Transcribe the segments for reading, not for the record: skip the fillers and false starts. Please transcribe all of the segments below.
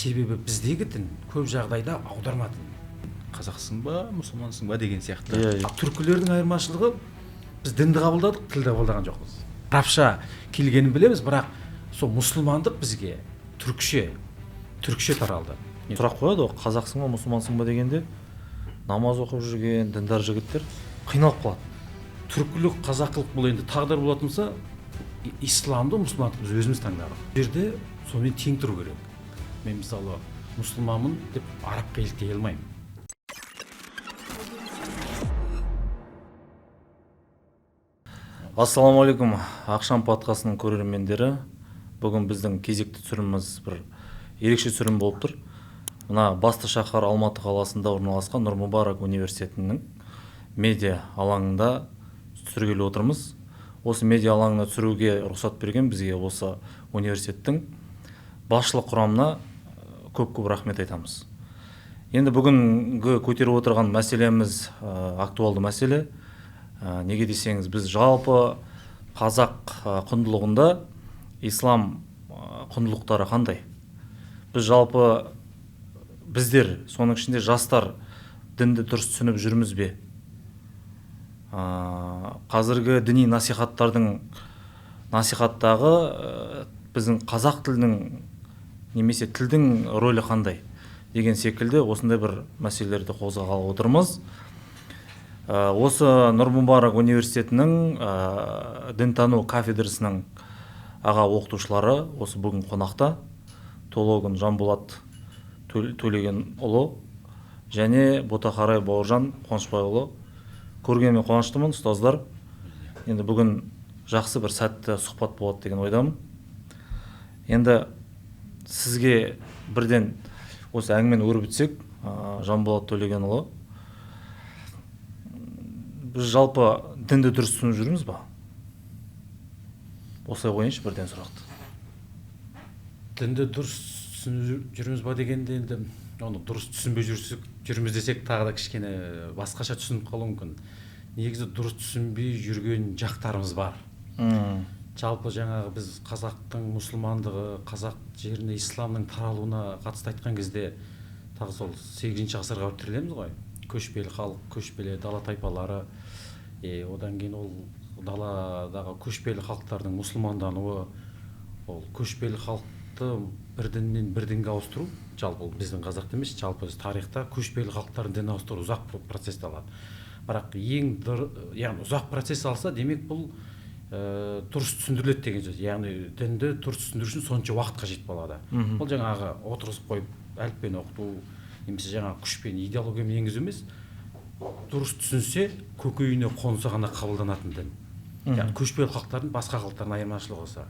Себебі біздегі дін көп жағдайда аударма дін. Қазақсың ба, мұсылмансың ба деген сияқты. Иә. Түркілердің айырмашылығы, біз дінді қабылдадық, тілді қабылдаған жоқпыз. Арабша келгенін білеміз, бірақ сол мұсылмандық бізге түркше таралды. Сұрақ қояды ғой, қазақсың ба, мұсылмансың ба дегенде намаз оқып жүрген діндар жігіттер қиналып қалады. Түркілік, қазақылық бұл енді тағдыр болатын болса, исламды, мұсылмандық біз өзіміз таңдадық. Бұл жерде сонымен тең тұру керек. Мен мысалы мұсылманмын деп арабқа еліктей алмаймын. Ассалаумағалейкум, Ақшам подкастының көрермендері. Бүгін біздің кезекті түсіріміміз бір ерекше түсірім болып тұр. Мына басты шаһар Алматы қаласында орналасқан Нұр Мүбарак университетінің медиа алаңында түсіргелі отырмыз. Осы медиа алаңына түсіруге рұқсат берген бізге осы университеттің басшылық құрамына көп-көп рахмет айтамыз. Енді бүгінгі көтеріп отырған мәселеміз актуалды мәселе. Неге десеңіз, біз жалпы қазақ құндылығында ислам құндылықтары қандай? Біз жалпы біздер, соның ішінде жастар дінді дұрыс түсініп жүрміз бе? Қазіргі діни насихаттардың насихаттағы біздің қазақ тілінің немесе тілдің рөлі қандай деген секілді осындай бір мәселелерді қозғағалы отырмыз. Осы Нұр Мүбарак университетінің дінтану кафедрасының аға оқытушылары осы бүгін қонақта Тологын Жанболат Төлегенұлы және Ботақарай Бауыржан Қуанышбайұлы. Көргеніме қуаныштымын, ұстаздар. Енді бүгін жақсы бір сәтті сұхбат болады деген ойдамын. Енді сізге бірден осы әңгімені өрбітсек, Жанболат Төлегенұлы, біз жалпы дінді дұрыс түсініп жүрміз ба? Осылай қояйыншы бірден сұрақты. Дінді дұрыс түсініп жүрміз ба дегенде, енді оны дұрыс түсінбей жүрміз десек, тағы да кішкене басқаша түсініп қалуы мүмкін. Негізі дұрыс түсінбей жүрген жақтарымыз бар. Жалпы жаңағы біз қазақтың мұсылмандығы, қазақ жеріне исламның таралуына қатысты айтқан кезде тағы сол 8 ғасырға барып тірелеміз ғой. Көшпелі халық, көшпелі дала тайпалары, одан кейін ол даладағы көшпелі халықтардың мұсылмандануы, ол көшпелі халықты бір діннен бір дінге ауыстыру, жалпы ол біздің қазақта емес, жалпы тарихта көшпелі халықтардың дінін ауыстыру ұзақ процесті алады. Бірақ яғни ұзақ процесс алса, демек бұл дұрыс түсіндіріледі деген сөз. Яғни дінді дұрыс түсіндіру үшін сонша уақыт қажет болады. Ол жаңағы отырғызып қойып әліппені оқыту немесе жаңағы күшпен идеологиямен енгізу емес, дұрыс түсінсе, көкейіне қонса ғана қабылданатын дін. Яғни көшпелі халықтардың басқа халықтардан айырмашылығы осы.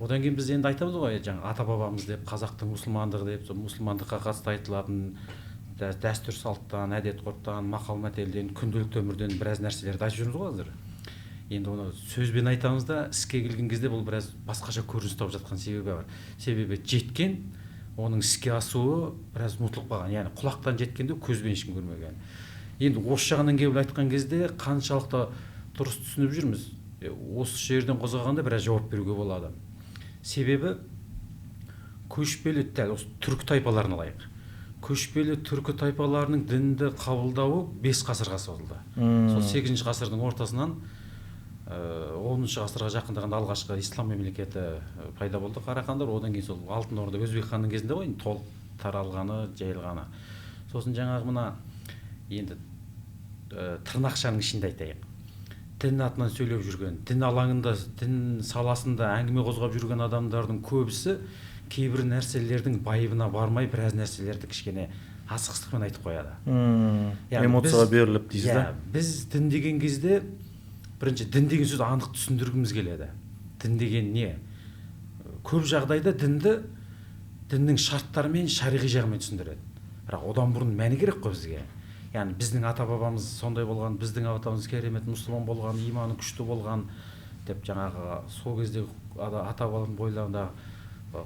Одан кейін біз енді айтамыз ғой, жаңа ата-бабамыз деп, қазақтың мұсылмандығы деп, сол мұсылмандыққа қатысты айтылатын дәстүр салттан, әдет ғұрыптан, мақал мәтелден, күнделікті өмірден біраз нәрселерді айтып жүрміз ғой қазір. Енді оны сөзбен айтамыз да, іске келген кезде бұл біраз басқаша көрініс тауып жатқан себебі бар. Себебі жеткен, оның іске асуы біраз ұмытылып қалған. Яғни құлақтан жеткенде көзбен ешкім көрмеген. Енді осы жағынан келіп айтқан кезде қаншалықты дұрыс түсініп жүрміз, осы жерден қозғағанда біраз жауап беруге болады. Себебі көшпелі, дәл осы түркі тайпаларын алайық. Көшпелі түркі тайпаларының дінді қабылдауы 5 ғасырға созылды. Сол 8 ғасырдың ортасынан 10 ғасырға жақындағанда алғашқы ислам мемлекеті пайда болды, Қарахандар. Одан кейін сол Алтын Орда Өзбек ханның кезінде ғой, толық таралғаны, жайылғаны. Сосын жаңағы мына енді тырнақшаның ішінде айтайық, дін атынан сөйлеп жүрген, дін алаңында, дін саласында әңгіме қозғап жүрген адамдардың көбісі кейбір нәрселердің байыбына бармай біраз нәрселерді кішкене асығыстықпен айтып қояды. Эмоцияға беріліп дейсіз да? Біз дін деген кезде бірінші дін деген сөзді анық түсіндіргіміз келеді. Дін деген не? Көп жағдайда дінді діннің шарттарымен, шариғи жағымен түсіндіреді. Бірақ одан бұрын мәні керек қой бізге. Яғни біздің ата-бабамыз сондай болған, біздің атамыз керемет мұсылман болған, иманы күшті болған деп жаңағы сол кезде ата-бабаның бойларындағы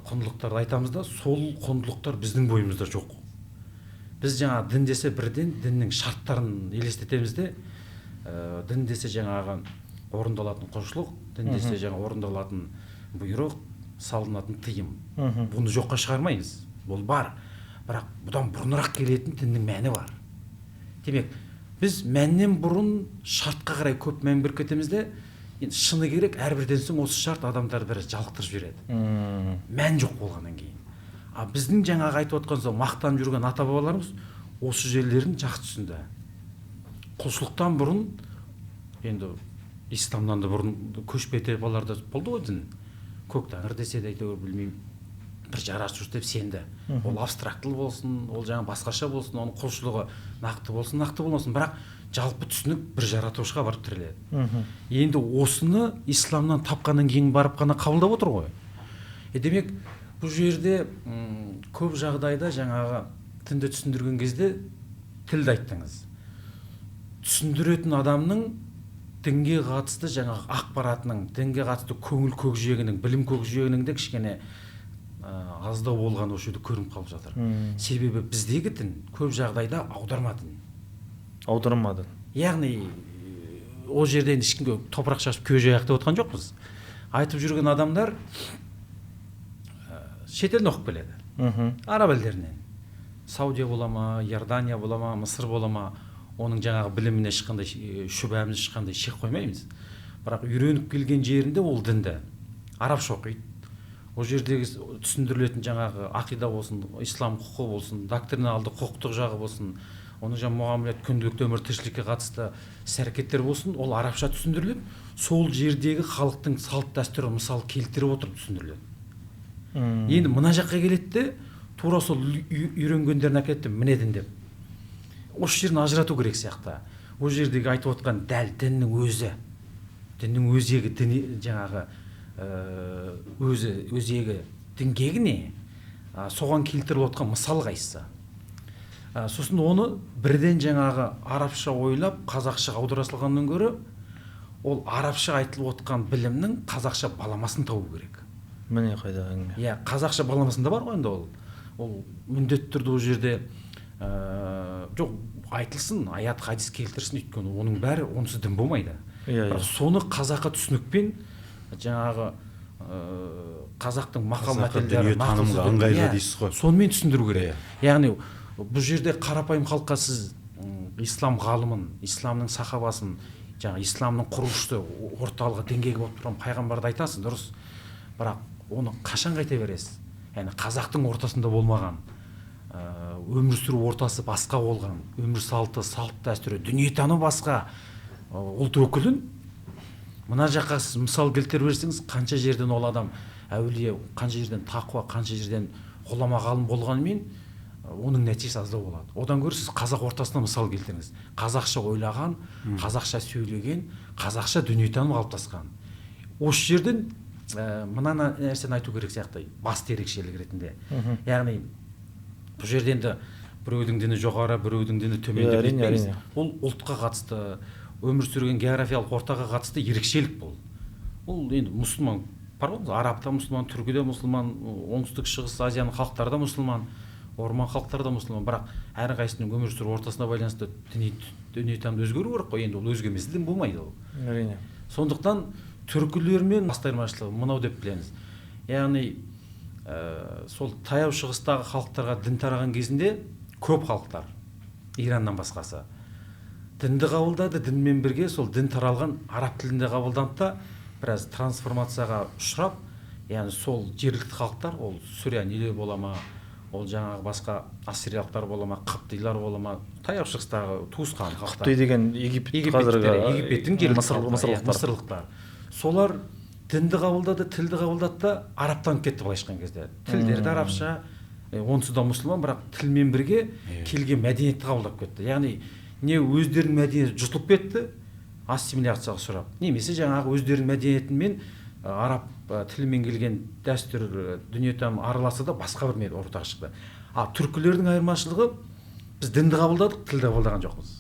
құндылықтарды айтамыз да, сол құндылықтар біздің бойымызда жоқ. Біз жаңа дін десе бірден діннің шарттарын елестетеміз де, дін десе жаңағы орындалатын құлшылық, дін десе жаңа орындалатын бұйрық, салынатын тыйым. Бұны жоққа шығармаймыз. Бұл бар. Бірақ бұдан бұрынырақ келетін діннің мәні бар. Демек, біз мәннен бұрын шартқа қарай көп мән беріп кетеміз де, енді шыны керек, әрбірден соң осы шарт адамдарды біраз жалықтырып жібереді. Мән жоқ болғаннан кейін. А біздің жаңағы айтып отқан сол мақтанып жүрген ата-бабаларымыз осы жерлерін жақсы түсінді. Құлшылықтан бұрын, енді исламнан да бұрын көшпе тайпаларда болды ғой дін. Көк тәңір десе де әйтеуір білмеймін, бір жаратушы деп сенді. Ол абстрактылы болсын, ол жаңа басқаша болсын, оның құлшылығы нақты болсын, нақты болмасын, бірақ жалпы түсінік бір жаратушыға барып тіреледі. Енді осыны исламнан тапқаннан кейін барып қана қабылдап отыр ғой. Демек, бұл жерде көп жағдайда жаңағы дінді түсіндірген кезде тілді айттыңыз. Түсіндіретін адамның дінге қатысты жаңағы ақпаратының, дінге қатысты көңіл көкжиегінің, білім көкжиегінің де кішкене аздау болғаны осы жерде көрініп қалып жатыр. Себебі біздегі дін көп жағдайда аударма дін. Аударма дін. Яғни ол жерде енді ешкімге топырақ шашып көз жаяқ деп отқан жоқпыз. Айтып жүрген адамдар шетелден оқып келеді. Араб елдерінен. Саудия бола ма, Иордания бола ма, Мысыр бола ма, оның жаңағы біліміне ешқандай шүбәміз, ешқандай шек қоймаймыз. Бірақ үйреніп келген жерінде ол дінді арабша оқиды. Ол жердегі түсіндірілетін жаңағы ақида болсын, ислам құқы болсын, доктриналды құқықтық жағы болсын, оның жаңағы мұғамілет, күнделікті өмір тіршілікке қатысты іс-әрекеттер болсын, ол арабша түсіндіріліп, сол жердегі халықтың салт дәстүрі мысал келтіріп отырып түсіндіріледі. Енді мына жаққа келеді де, тура сол үйренгендерін әкеледі, міне дін деп. Осы жерін ажырату керек сияқты. Ол жердегі айтып отқан дәл діннің өзі, діннің өзегі, діни жаңағы өзі өзегі діңгегі не, соған келтіріп отқан мысал қайсысы. Сосын оны бірден жаңағы арабша ойлап қазақшаға аудара салғаннан гөрі, ол арабша айтылып отқан білімнің қазақша баламасын табу керек. Міне қайда әңгіме. Иә, қазақша баламасында бар ғой енді ол. Ол міндетті түрде ол жерде жоқ айтылсын, аят хадис келтірсін, өйткені оның бәрі онсыз дін болмайды. Бірақ соны қазақы түсінікпен жаңағы қазақтың мақал мәтелдері, дүниетанымға ыңғайлы дейсіз ғой. Сонымен түсіндіру керек. Яғни бұл жерде қарапайым халыққа сіз ислам ғалымын, исламның сахабасын, жаңа исламның құрушысы, орталығы діңгегі болып тұрған пайғамбарды айтасыз, дұрыс. Бірақ оны қашан қайта бересіз? Яғни қазақтың ортасында болмаған, өмір сүру ортасы басқа болған, өмір салты, салт дәстүрі, дүниетанымы басқа ұлт өкілін мына жаққа сіз мысал келтіріп берсеңіз, қанша жерден ол адам әулие, қанша жерден тақуа, қанша жерден ғұлама ғалым болғанымен, оның нәтижесі аздау болады. Одан гөрі сіз қазақ ортасына мысал келтіріңіз. Қазақша ойлаған, қазақша сөйлеген, қазақша дүниетаным қалыптасқан. Осы жерден мына нәрсені айту керек сияқты, басты ерекшелік ретінде. Яғни бұл жерде енді біреудің діні жоғары, біреудің діні төмен деп айтпаймыз. Ол ұлтқа қатысты, өмір сүрген географиялық ортаға қатысты ерекшелік бұл. Ол енді мұсылман бар ғой, араб та мұсылман, түркі де мұсылман, оңтүстік шығыс Азияның халықтары да мұсылман, орман халықтары да мұсылман, бірақ әрқайсысының өмір сүру ортасына байланысты дүниетанымды өзгеру керек қой. Енді ол өзгермесе дін болмайды ол. Әрине. Сондықтан түркілермен басты айырмашылығы мынау деп білеміз. Яғни сол таяу шығыстағы халықтарға дін тараған кезінде көп халықтар, Ираннан басқасы, дінді қабылдады, дінмен бірге сол дін таралған араб тілінде қабылданды да біраз трансформацияға ұшырап, яғни сол жергілікті халықтар, ол сүрянилер бола ма, ол жаңағы басқа ассириялықтар бола ма, қыптилар бола ма, таяу шығыстағы туысқан халықтар. Қыпти деген Египет, қазіргі Египеттің жергілікті мысырлықтар. Солар дінді қабылдады, тілді қабылдады да арабтанып кетті былайша айтқан кезде. Тілдері де арабша, онсыз да мұсылман, бірақ тілмен бірге келген мәдениетті қабылдап кетті. Яғни не өздерінің мәдениеті жұтылып кетті, ассимиляцияға ұшырап, немесе жаңағы өздерінің мәдениетімен араб тілімен келген дәстүр, дүниетаным араласа да басқа бір ортаға шықты. Ал түркілердің айырмашылығы, біз дінді қабылдадық, тілді қабылдаған жоқпыз.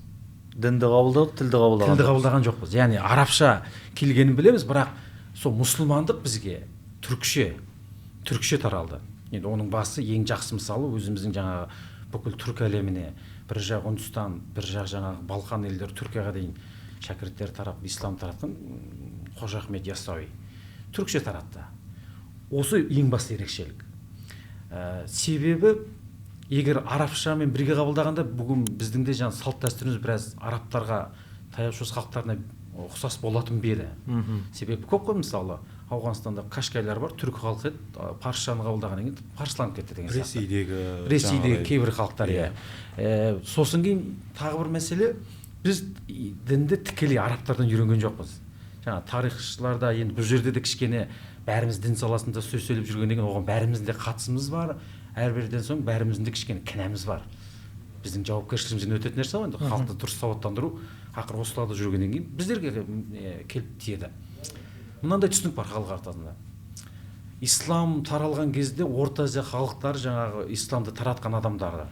Дінді қабылдадық, тілді қабылдаған. Тілді қабылдаған жоқпыз. Яғни арабша келгенін білеміз, бірақ сол мұсылмандық бізге түркше таралды. Енді оның басы ең жақсы мысалы өзіміздің жаңағы бүкіл түркі әлеміне, бір жақ Үндістан, бір жақ жаңағы Балқан елдері, Түркияға дейін шәкірттер тарап, ислам таратқан Қожа Ахмет Яссауи түркше таратты. Осы ең басты ерекшелік. Себебі егер арабшамен бірге қабылдағанда бүгін біздің де жаңа салт дәстүріміз біраз арабтарға, Таяу Шығыс халықтарына ұқсас болатын ба еді. Себебі көп қой, мысалы, Ауғанстанда кашкайлар бар, түркі халқы еді, парсшаны қабылдағаннан кейін парсыланып кетті деген сияқты. Ресейдегі Ресейдегі кейбір халықтар, иә. Сосын кейін тағы бір мәселе, біз дінді тікелей арабтардан үйренген жоқпыз. Жаңа тарихшылар да енді бұл жерде де кішкене бәріміз дін саласында сөз сөйлеп жүргеннен кейін оған бәріміздің де қатысымыз бар, әрбірден соң бәріміздің де кішкене кінәміз бар. Біздің жауапкершілігімізден өтетін нәрсе ғой енді, халықты дұрыс сауаттандыру ақыры осы салада жүргеннен кейін біздерге келіп тиеді. Мынандай түсінік бар халық ортасында. Ислам таралған кезде Орта Азия халықтары жаңағы исламды таратқан адамдарды,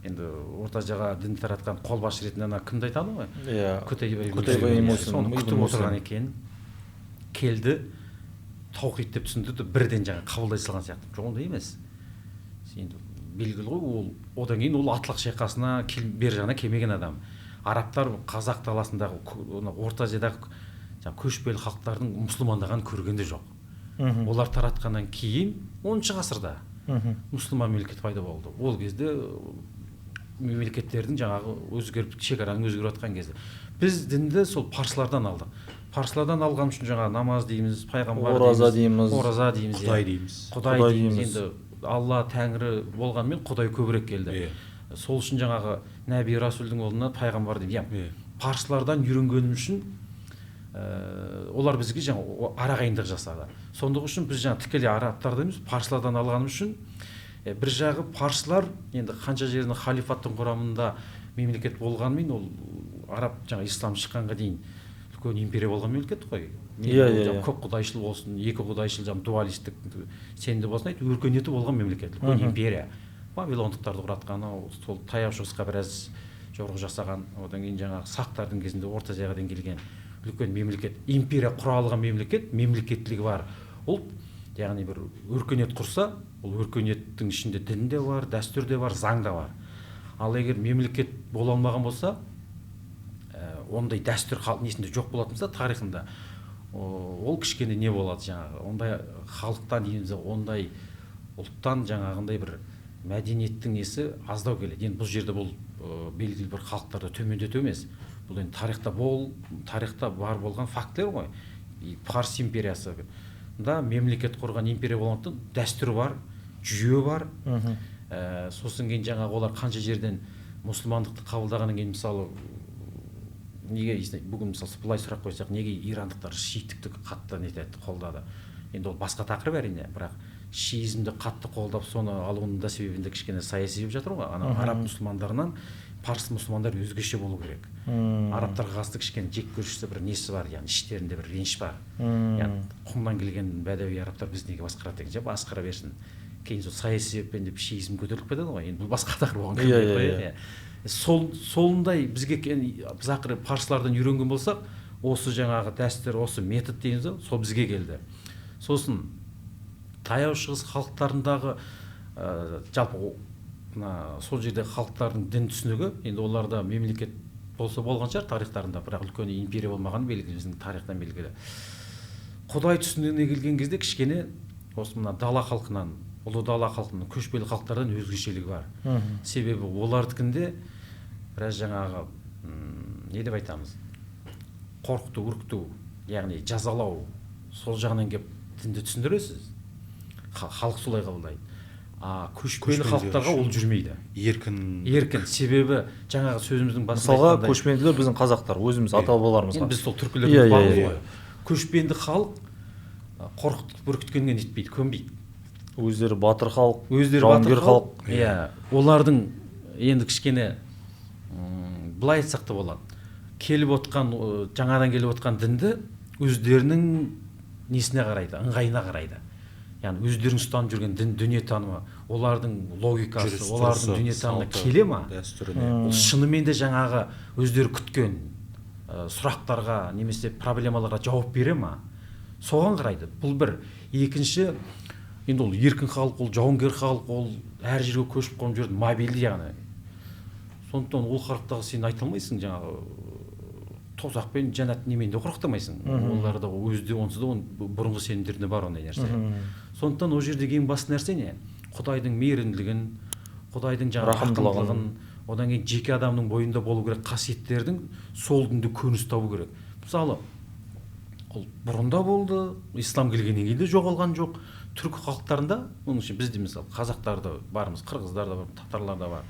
енді Орта Азияға дін таратқан қолбасшы ретінде ана кімді айтады ғой? Иә. Кутайба Кутайба ибн, соны ибн күтіп Муслим. отырған екен. Келді, таухид деп түсіндірді, бірден жаңағы қабылдай салған сияқты. Жоқ, ондай емес. Енді белгілі ғой, ол одан кейін ол Атлақ шайқасына бер жағына келмеген адам. Арабтар қазақ даласындағы Орта Азиядағы жаңағы көшпелі халықтардың мұсылмандағанын көрген де жоқ. Олар таратқаннан кейін 10 ғасырда мұсылман мемлекеті пайда болды. Ол кезде мемлекеттердің жаңағы өзгеріп, шекараның өзгеріп жатқан кезі. Біз дінді сол парсылардан алдық. Парсылардан алған үшін жаңағы намаз дейміз, пайғамбар ораза дейміз, ораза дейміз, Құдай дейміз. Құдай Құдай дейміз. дейміз. Енді Алла, Тәңірі болғанымен Құдай көбірек келді. Сол үшін жаңағы Нәби Расулдың орнына пайғамбар дейміз. Иә. Парсылардан үйренгенім үшін олар бізге жаңа арағайындық жасады. Сондық үшін біз жаңа тікелей арабтардан емес, парсылардан алғанымыз үшін бір жағы парсылар енді қанша жердің халифаттың құрамында мемлекет болғанымен, ол араб жаңа ислам шыққанға дейін үлкен империя болған мемлекет қой. Иә, иә, иә. Көп құдайшыл болсын, екі құдайшыл, жаңа дуалистік сенімді болсын, әйтеуір өркениеті болған мемлекет, үлкен империя. Вавилондықтарды құратқан, сол Таяу Шығысқа біраз жорық жасаған, одан кейін жаңағы сақтардың кезінде Орта Азияға дейін келген үлкен мемлекет, империя құра алған мемлекет, мемлекеттілігі бар ұлт, яғни бір өркениет құрса, ол өркениеттің ішінде дін де бар, дәстүр де бар, заң да бар. Ал егер мемлекет бола алмаған болса, ондай дәстүр несінде жоқ болатын болса тарихында, ол кішкене не болады жаңағы, ондай халықтан дейміз, ондай ұлттан жаңағындай бір мәдениеттің несі аздау келеді. Енді бұл жерде бұл белгілі бір халықтарды төмендету емес. Бұл енді тарихта бар болған фактілер ғой. Парс империясы да мемлекет құрған империя болғандықтан дәстүр бар, жүйе бар. Сосын кейін жаңағы олар қанша жерден мұсылмандықты қабылдағаннан кейін, мысалы, неге бүгін мысалы былай сұрақ қойсақ, неге ирандықтар шииттікті қатты нетеді, қолдады? Енді ол басқа тақырып әрине, бірақ шиизмді қатты қолдап соны алуының да себебінде кішкене саяси себеп жатыр ғой. Ана араб мұсылмандарынан парсы мұсылмандар өзгеше болу керек. Арабтарға қатысты кішкене жек көрушісі бір несі бар, яғни іштерінде бір реніш бар. Яғни құмнан келген бәдәуи арабтар бізді неге басқарады деген, басқара берсін. Кейін сол саяси себеппен деп шиизм көтеріліп кетеді ғой. Енді бұл басқа тақырып, оған кірмей қояйық, иә. Солындай бізге біз ақыры парсылардан үйренген болсақ, осы жаңағы дәстүр, осы метод дейміз ғой, сол бізге келді. Сосын Таяу Шығыс халықтарындағы жалпы мына сол жерде халықтардың дін түсінігі, енді оларда мемлекет болса болған шығар тарихтарында, бірақ үлкен империя болмағаны белгілі, біздің тарихтан белгілі. Құдай түсінігіне келген кезде кішкене осы мына дала халқынан, ұлы дала халқынан, көшпелі халықтардан өзгешелігі бар. Себебі олардікінде біраз жаңағы не деп айтамыз, қорқыту, үркіту, яғни жазалау, сол жағынан келіп дінді түсіндіресіз. Халық солай қабылдайды. А көшпелі халықтарға ол жүрмейді. Еркін. Еркін, себебі жаңағы сөзіміздің басында мысалға айтқандай, көшпенділер біздің қазақтар, өзіміз ата-бабаларымызға. Енді біз сол түркілердің ұрпағымыз ғой. Көшпенді халық қорқытып үркіткенге нетпейді, көнбейді. Өздері батыр халық, өздері жауынгер халық. Иә, олардың енді кішкене былай айтсақ та болады. Келіп отқан, жаңадан келіп отқан дінді өздерінің несіне қарайды, ыңғайына қарайды. Яғни өздерінің ұстанып жүрген дін дүниетанымы, олардың логикасы, олардың дүниетанымына келе ма? Дәстүріне. Ол шынымен де жаңағы өздері күткен сұрақтарға немесе проблемаларға жауап бере ма? Соған қарайды. Бұл бір. Екінші, енді ол еркін халық, ол жауынгер халық, ол әр жерге көшіп қонып жүрді, мобильді яғни. Сондықтан ол халықтағы сен айта алмайсың, жаңағы тозақ пен жәннат немен де қорқытамайсың. Оларда өзде онсыз да бұрынғы сенімдерінде бар ондай нәрсе. Сондықтан ол жердегі ең басты нәрсе не? Құдайдың мейірімділігін, Құдайдың жаңағы рақымдылығын, одан кейін жеке адамның бойында болу керек қасиеттердің сол дінде көрініс табу керек. Мысалы, ол бұрында болды, ислам келгеннен кейін де жоғалған жоқ. Түркі халықтарында, оның ішінде бізде мысалы қазақтар да бармыз, қырғыздар да бар, татарлар да бар.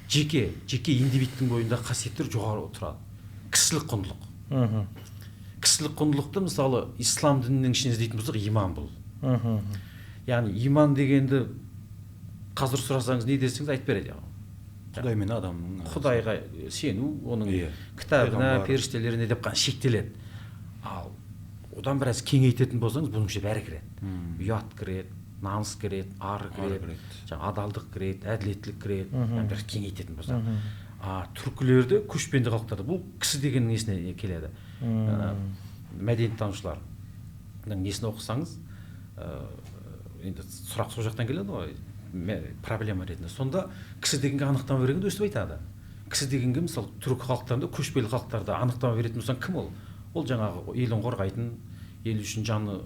Жеке индивидтің бойында қасиеттер жоғары тұрады. Кісілік құндылық. Кісілік құндылықты мысалы ислам дінінің ішінде іздейтін болсақ, иман бұл. Яғни иман дегенді қазір сұрасаңыз не десеңіз айтып береді. Құдай мен адамның Құдайға сену, оның кітабына, періштелеріне деп қана шектеледі. Ал одан біраз кеңейтетін болсаңыз, бұның ішіне бәрі кіреді. Ұят кіреді, намыс кіреді, ар кіреді, жаңа адалдық кіреді, әділеттілік кіреді. Біраз кеңейтетін болсақ. А түркілерде, көшпенді халықтарда бұл кісі дегеннің несіне келеді. Мәдениеттанушылардың несін оқысаңыз, енді сұрақ сол жақтан келеді ғой, проблема ретінде. Сонда кісі дегенге анықтама бергенде өстіп айтады. Кісі дегенге мысалы түркі халықтарында, көшпелі халықтарда анықтама беретін болсаң кім ол? Ол жаңағы елін қорғайтын, ел үшін жаны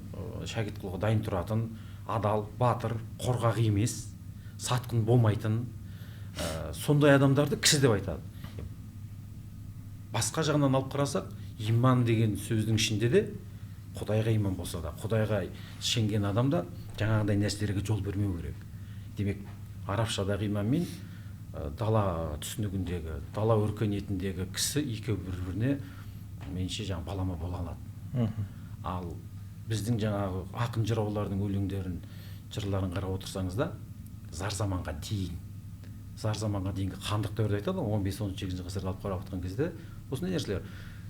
шәкет қылуға дайын тұратын, адал, батыр, қорқақ емес, сатқын болмайтын, сондай адамдарды кісі деп айтады. Басқа жағынан алып қарасақ, иман деген сөздің ішінде де Құдайға иман болса да, Құдайға сенген адам да жаңағыдай нәрселерге жол бермеу керек. Демек, арабшадағы иман мен дала түсінігіндегі, дала өркениетіндегі кісі екеуі бір-біріне меніңше жаңа балама бола алады. Ал біздің жаңағы ақын жыраулардың өлеңдерін, жырларын қарап отырсаңыз да, зар заманға дейін, зар заманға дейінгі хандық дәуірді айтады ғой, 15-18 ғасырда алып қарап отқан кезде осындай нәрселер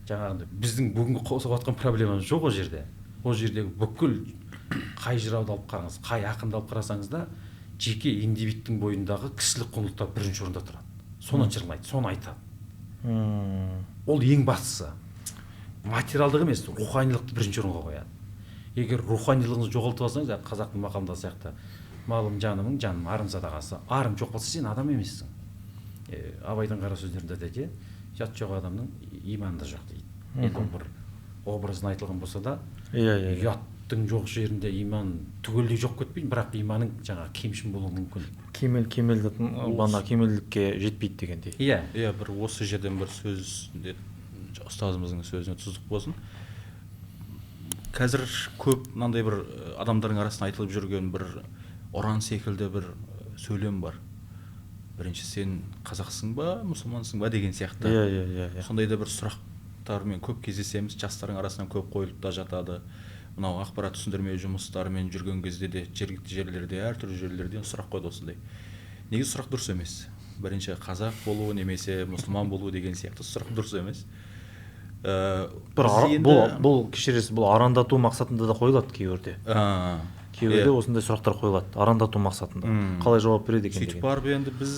жаңағындай біздің бүгінгі қозғап жатқан проблемамыз жоқ ол жерде. Ол жердегі бүкіл қай жырауды алып қараңыз, қай ақынды алып қарасаңыз да, жеке индивидтің бойындағы кісілік құндылықтар бірінші орында тұрады. Соны жырлайды, соны айтады. Ол ең бастысы. Материалдық емес, руханилықты бірінші орынға қояды. Егер руханилығыңызды жоғалтып алсаңыз, қазақтың мақалында сияқты, малым жанымың, жаным арым садағасы. Арың жоқ болса сен адам емессің. Абайдың қара сөздерінде айтады, ұят жоқ адамның иманы да жоқ дейді. Енді ол бір образын айтылған болса да, ұяттың жоқ жерінде иман түгелдей жоқ кетпейді, бірақ иманың жаңағы кемшін болуы мүмкін. Кемелдікке жетпейді дегендей. Иә. Иә, бір осы жерден бір сөз, ұстазымыздың сөзіне тұздық болсын. Қазір көп мынандай бір адамдардың арасында айтылып жүрген бір ұран секілді бір сөйлем бар. Бірінші сен қазақсың ба, мұсылмансың ба деген сияқты. Иә. Сондай да бір сұрақтармен көп кездесеміз, жастардың арасынан көп қойылып та жатады. Мынау ақпарат түсіндірме жұмыстарымен жүрген кезде де жергілікті жерлерде, әртүрлі жерлерден сұрақ қойды осындай. Негізі сұрақ дұрыс емес. Бірінші қазақ болу немесе мұсылман болу деген сияқты сұрақ дұрыс емес. Бұл кешіресіз, бұл арандату мақсатында да қойылады кейбірде. Кейбірде осындай сұрақтар қойылады, арандату мақсатында. Қалай жауап береді екен деген. Сөйтіп барып енді біз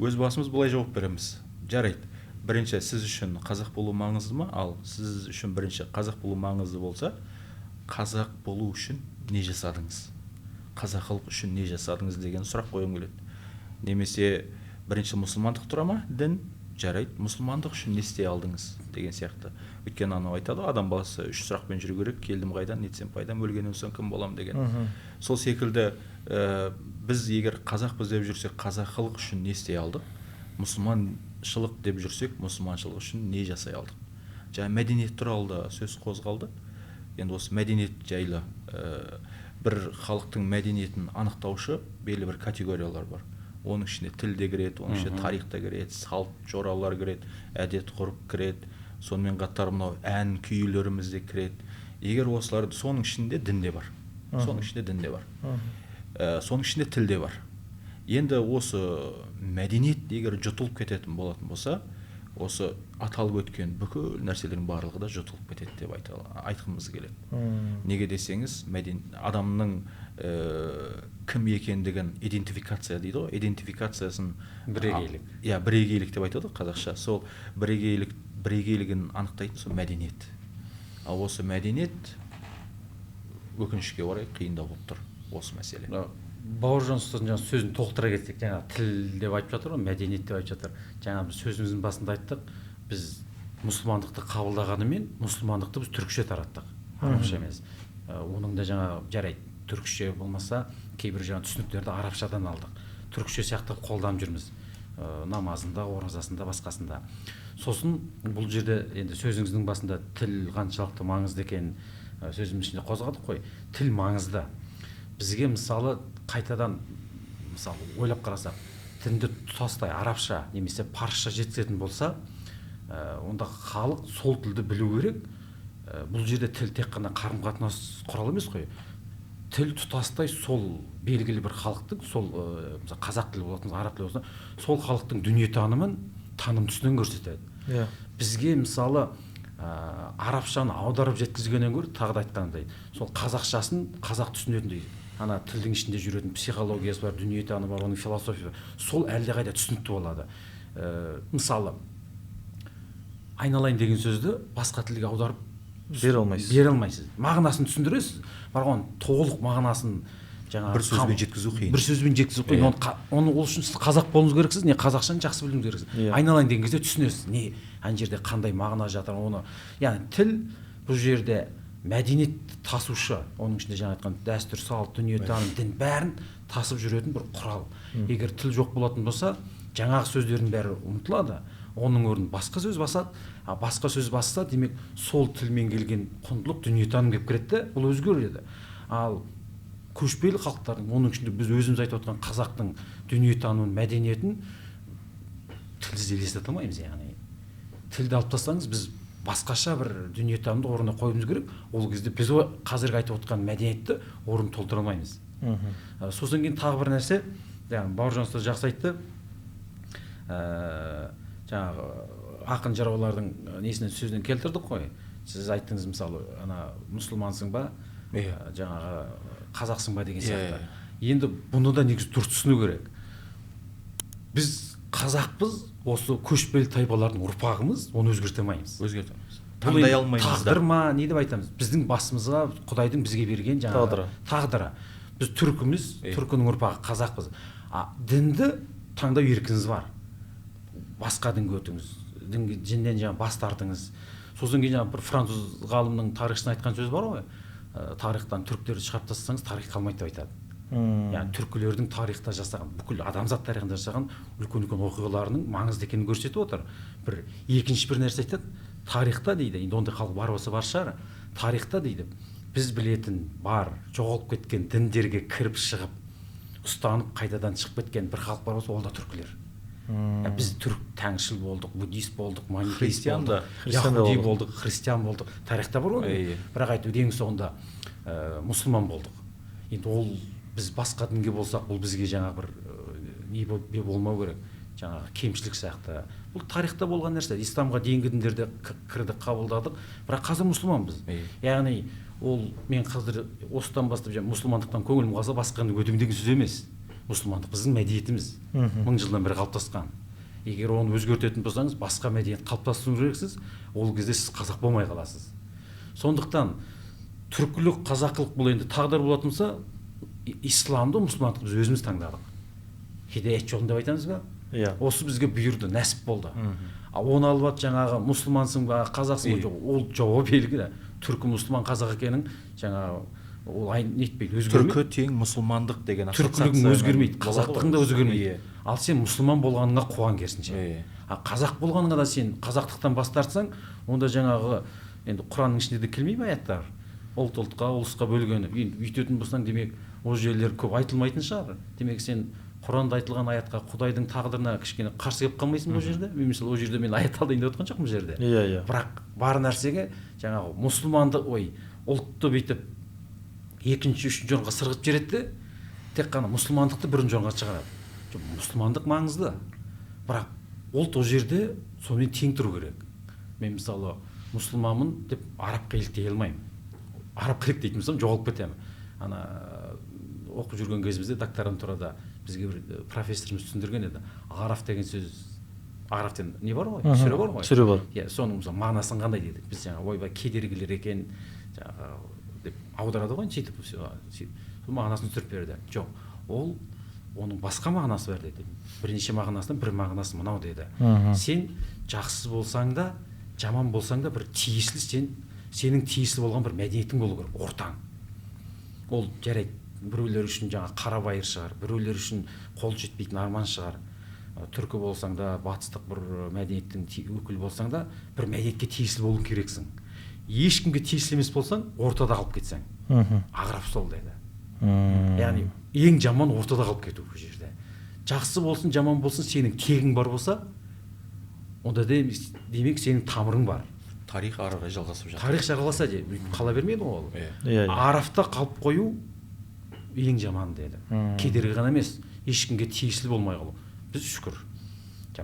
өз басымыз былай жауап береміз. Жарайды. Бірінші сіз үшін қазақ болу маңызды ма? Ал сіз үшін бірінші қазақ болу маңызды болса, қазақ болу үшін не жасадыңыз? Қазақылық үшін не жасадыңыз деген сұрақ қойғым келеді. Немесе бірінші мұсылмандық тұра ма? Дін? Жарайды, мұсылмандық үшін не істей алдыңыз деген сияқты. Өйткені анау айтады, адам баласы үш сұрақпен жүру керек: келдім қайдан, нетсем пайдам, өлгеннен соң кім болам деген. Сол секілді біз егер қазақпыз деп жүрсек, қазақылық үшін не істей алдық? Мұсылманшылық деп жүрсек, мұсылманшылық үшін не жасай алдық? Жаңа мәдениет туралы да сөз қозғалды. Енді осы мәдениет жайлы бір халықтың мәдениетін анықтаушы белгілі бір категориялар бар. Оның ішінде тіл де кіреді, оның ішінде тарих та кіреді, салт жоралар кіреді, әдет ғұрып кіреді, сонымен қатар мынау ән күйлеріміз де кіреді. Егер осыларды, соның ішінде дін де бар. Соның ішінде дін де бар. Соның ішінде тіл де бар. Енді осы мәдениет егер жұтылып кететін болатын болса, осы аталып өткен бүкіл нәрселердің барлығы да жұтылып кетеді деп айтқымыз келеді. Неге десеңіз, адамның кім екендігін идентификация дейді ғой, идентификациясын бірегейлік. Иә, бірегейлік деп айтады қазақша. Сол бірегейлігін анықтайтын сол мәдениет. Ал осы мәдениет өкінішке орай қиындау болып тұр осы мәселе. Бауыржан ұстаздың жаңа сөзін толықтыра кетсек, жаңа тіл деп айтып жатыр ғой, мәдениет деп айтып жатыр. Жаңа біз сөзіміздің басында айттық, біз мұсылмандықты қабылдағанымен мұсылмандықты біз түркше тараттық, арабша емес. Оның да жаңа жарайды, түркше болмаса Кейбір жаңа түсініктерді арабшадан алдық. Түркше сияқты қолданып жүрміз. Намазында, оразасында, басқасында. Сосын бұл жерде енді сөзіңіздің басында тіл қаншалықты маңызды екенін сөзіміздің ішінде қозғадық қой. Тіл маңызды. Бізге мысалы қайтадан мысалы ойлап қарасақ, тілді тұтастай арабша немесе парсша жеткізетін болса, онда халық сол тілді білу керек. Бұл жерде тіл тек қана қарым-қатынас құралы емес қой. Тіл тұтастай сол белгілі бір халықтың, сол мысалы қазақ тілі болатын, араб тілі болсын, сол халықтың дүниетанымын, таным түсінігін көрсетеді. Иә. Бізге мысалы арабшаны аударып жеткізгеннен гөрі, тағы да айтқанымдай, сол қазақшасын қазақ түсінетіндей, ана тілдің ішінде жүретін психологиясы бар, дүниетанымы бар, оның философиясы бар, сол әлдеқайда түсінікті болады. Мысалы, айналайын деген сөзді басқа тілге аударып бере алмайсыз. Бере алмайсыз. Мағынасын түсіндіресіз, бірақ оның толық мағынасын жаңағы бір сөзбен жеткізу қиын. Бір сөзбен жеткізу қиын. Оны ол үшін сіз қазақ болуыңыз керексіз, не қазақшаны жақсы білуіңіз керексіз. Айналайын деген кезде түсінесіз, не ана жерде қандай мағына жатыр оны. Яғни тіл бұл жерде мәдениет тасушы, оның ішінде жаңа айтқан дәстүр, салт, дүниетаным, дін бәрін тасып жүретін бір құрал. Егер тіл жоқ болатын болса, жаңағы сөздердің бәрі ұмытылады. Оның орнын басқа сөз басады, а басқа сөз басса, демек сол тілмен келген құндылық дүниетаным келіп кіреді де, ол өзгереді. Ал көшпелі халықтардың, оның ішінде біз өзіміз айтып отқан қазақтың дүниетанымын, мәдениетін тілсіз елестете алмаймыз. Яғни тілді алып тастаңыз, біз басқаша бір дүниетанымды орнына қоюымыз керек. Ол кезде біз қазіргі айтып отқан мәдениетті орын толтыра алмаймыз. Сосын кейін тағы бір нәрсе, яғни Бауыржан ұстаз жақсы айтты. Жаңағы ақын жыраулардың несінен сөзінен келтірдік қой. Сіз айттыңыз мысалы, ана мұсылмансың ба, жаңағы қазақсың ба деген сияқты. Енді бұны да негізі дұрыс түсіну керек. Біз қазақпыз, осы көшпелі тайпалардың ұрпағымыз, оны өзгерте алмаймыз. Өзгерте алмаймыз. Таңдай алмаймыз. Тағдыр ма, не деп айтамыз? Біздің басымызға Құдайдың бізге берген жаңағы тағдыры. Біз түркіміз, түркінің ұрпағы қазақпыз. А дінді таңдау еркіңіз бар. Басқа дінге өтіңіз, діннен жаңа бас тартыңыз. Сосын кейін жаңа бір француз ғалымның тарихшысының айтқан сөзі бар ғой, тарихтан түріктерді шығарып тастасаңыз тарих қалмайды деп айтады. Яғни түркілердің тарихта жасаған, бүкіл адамзат тарихында жасаған үлкен-үлкен оқиғаларының маңызды екенін көрсетіп отыр. Бір екінші бір нәрсе айтады, тарихта дейді, енді ондай халық бар болса бар шығар, тарихта дейді, біз білетін бар, жоғалып кеткен діндерге кіріп шығып, ұстанып қайтадан шығып кеткен бір халық бар болса, ол да түркілер. Біз түрк тәңіршіл болдық, буддист болдық, манихеист болдық, яхуди болдық, христиан болдық. Тарихта бар ғой. Бірақ айтып ең соңында мұсылман болдық. Енді ол біз басқа дінге болсақ, бұл бізге жаңағы бір не болмау керек, жаңағы кемшілік сияқты. Бұл тарихта болған нәрсе. Исламға дейінгі діндерде кірдік, қабылдадық, бірақ қазір мұсылманбыз. Яғни ол мен қазір осыдан бастап мұсылмандықтан көңілім қалса басқа дінге өтемін деген сөз емес. Мұсылмандық біздің мәдениетіміз, мың жылдан бері қалыптасқан. Егер оны өзгертетін болсаңыз, басқа мәдениет қалыптастыру керексіз, ол кезде сіз қазақ болмай қаласыз. Сондықтан түркілік, қазақылық бұл енді тағдыр болатын болса, исламды, мұсылмандықты біз өзіміз таңдадық. Хидаят жолын деп айтамыз ба? Иә. Осы бізге бұйырды, нәсіп болды. А оны алып алып жаңағы мұсылмансың ба, қазақсың ба, ол жауап белгілі. Түркі мұсылман қазақ екенің жаңағы ол нетпейді, өзгермейді. Түркі тең мұсылмандық деген түркілігің өзгермейді, қазақтығың да өзгермейді. Ал сен мұсылман болғаныңа қуан керісінше. А қазақ болғаныңа да сен қазақтықтан бас тартсаң, онда жаңағы енді Құранның ішінде де келмей ме аяттар? Ұлт ұлтқа, ұлысқа бөлгені. Енді өйтетін болсаң, демек ол жерлер көп айтылмайтын шығар. Демек сен Құранда айтылған аятқа, Құдайдың тағдырына кішкене қарсы келіп қалмайсың бұл жерде. Мен мысалы ол жерде мен аят алдайын деп отқан жоқпын бұл жерде. Иә, иә. Бірақ бар нәрсеге жаңағы мұсылманды, ой, ұлтты бүйтіп екінші, үшінші орынға сырғытып жібереді де, тек қана мұсылмандықты бірінші орынға шығарады. Жоқ, мұсылмандық маңызды. Бірақ ұлт ол жерде сонымен тең тұру керек. Мен мысалы мұсылманмын деп арабқа еліктей алмаймын. Арабқа еліктейтін болсам жоғалып кетемін. Ана оқып жүрген кезімізде докторантурада бізге бір профессорымыз түсіндірген еді. Араф деген сөз, арафтен не бар ғой? Сүре бар ғой. Сүре бар. Иә, соның мысалы мағынасын қандай дедік. Біз жаңа ойбай кедергілер екен жаңағы деп аударады ғой, сөйтіп сол мағынасын түсіріп берді. Жоқ, ол оның басқа мағынасы бар деді. Бірнеше мағынасынан бір мағынасы мынау деді. Сен жақсы болсаң да, жаман болсаң да бір тиесілі сен, сенің тиесілі болған бір мәдениетің болу керек, ортаң. Ол жарайды, Біреулер үшін жаңа қарабайыр шығар, біреулер үшін қол жетпейтін арман шығар. Түркі болсаң да, батыстық бір мәдениеттің өкілі болсаң да, бір мәдениетке тиесілі болуың керексің. Ешкімге тиесілі емес болсаң, ортада қалып кетсең. Ағрап сол деді. Яғни ең жаман ортада қалып кету бұл жерде. Жақсы болсын, жаман болсын, сенің тегің бар болса, онда демек сенің тамырың бар. Тарих ары қарай жалғасып жатыр. Тарих жалғаса қала бермейді ғой ол. Иә. Арафта қалып қою ең жаман деді. Кедергі ғана емес, ешкімге тиесілі болмай қалу. Біз шүкір,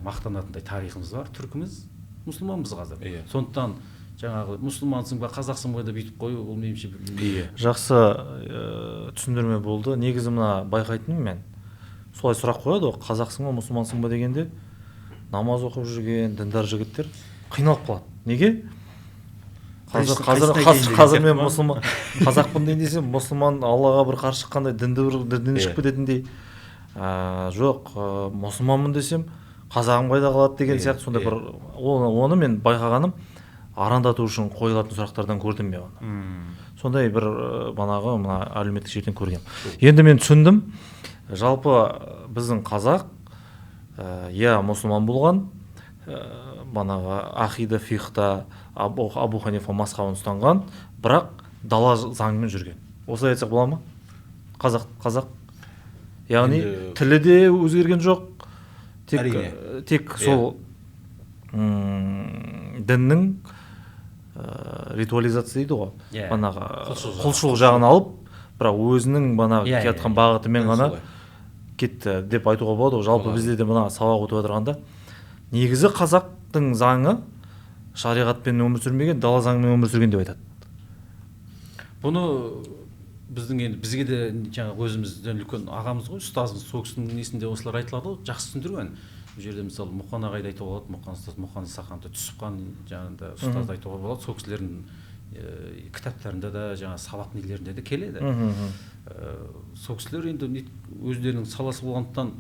мақтанатындай тарихымыз бар, түркіміз, мұсылманбыз қазір. Сондықтан жаңағы мұсылмансың ба, қазақсың ба деп бүйтіп қою, ол меніңше Жақсы түсіндірме болды. Негізі мына байқайтыным мен, солай сұрақ қояды ғой, қазақсың ба, мұсылмансың ба дегенде намаз оқып жүрген діндар жігіттер қиналып қалады. Неге? Қазір мен мұсылман, қазақпын дейін десем, мұсылман Аллаға бір қарсы шыққандай, дінді бір діннен шығып кететіндей. Жоқ, мұсылманмын десем, қазағым қайда қалады деген сияқты сондай бір оны мен байқағаным, арандату үшін қойылатын сұрақтардан көрдім мен оны. Сондай бір банағы мына әлеуметтік желіден көргем. Енді мен түсіндім, жалпы біздің қазақ, иә, мұсылман болған, банағы ақида, фиқта, Абу Ханифа мазхабын ұстанған, бірақ дала заңымен жүрген. Осылай айтсақ бола ма? Қазақ. Яғни тілі де өзгерген жоқ, тек сол діннің ритуализация дейді ғой, банағы құлшылық жағын алып, бірақ өзінің банағы кеткен бағытымен ғана кетті деп айтуға болады ғой. Жалпы бізде де мына сабақ өтіп отырғанда негізі қазақтың заңы шариғатпен өмір сүрмеген, дала заңымен өмір сүрген деп айтады. Бұны біздің енді бізге де жаңағы өзімізден үлкен ағамыз ғой, ұстазымыз, сол кісінің несінде осылар айтылады ғой, жақсы түсіндірген. Бұл жерде мысалы Мұқан ағайды айтуға болады, Мұқан ұстаз, Мұқан Саханды, Түсіпхан жаңағыда ұстазды айтуға болады. Сол кісілердің кітаптарында да, жаңа сабақ нелерінде де келеді. Сол кісілер енді өздерінің саласы болғандықтан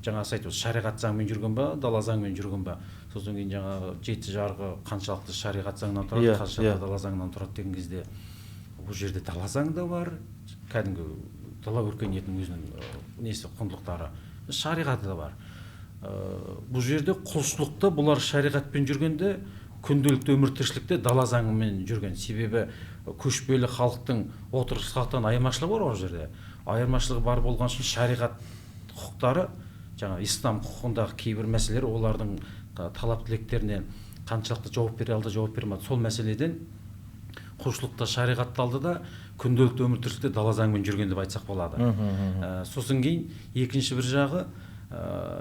жаңа айтып, шариғат заңымен жүрген ба, дала заңымен жүрген ба, сосын кейін жаңағы жеті жарғы қаншалықты шариғат заңынан тұрады, қаншалықты дала заңынан тұрады деген кезде бұл жерде дала заңы да бар, кәдімгі дала өркениетінің өзінің несі құндылықтары, шариғаты да бар. Бұл жерде құлшылықта бұлар шариғатпен жүргенде, күнделікті өмір тіршілікте дала заңымен жүрген. Себебі көшпелі халықтың отырықшы халықтан айырмашылығы бар ол жерде. Айырмашылығы бар болған үшін шариғат құқықтары, жаңа ислам құқығындағы кейбір мәселелер олардың талап тілектеріне қаншалықты жауап бере алды, жауап бермеді. Сол мәселеден құлшылықта шариғатты алды да, күнделікті өмір тіршілікте дала заңымен жүрген деп айтсақ болады. Сосын кейін екінші бір жағы,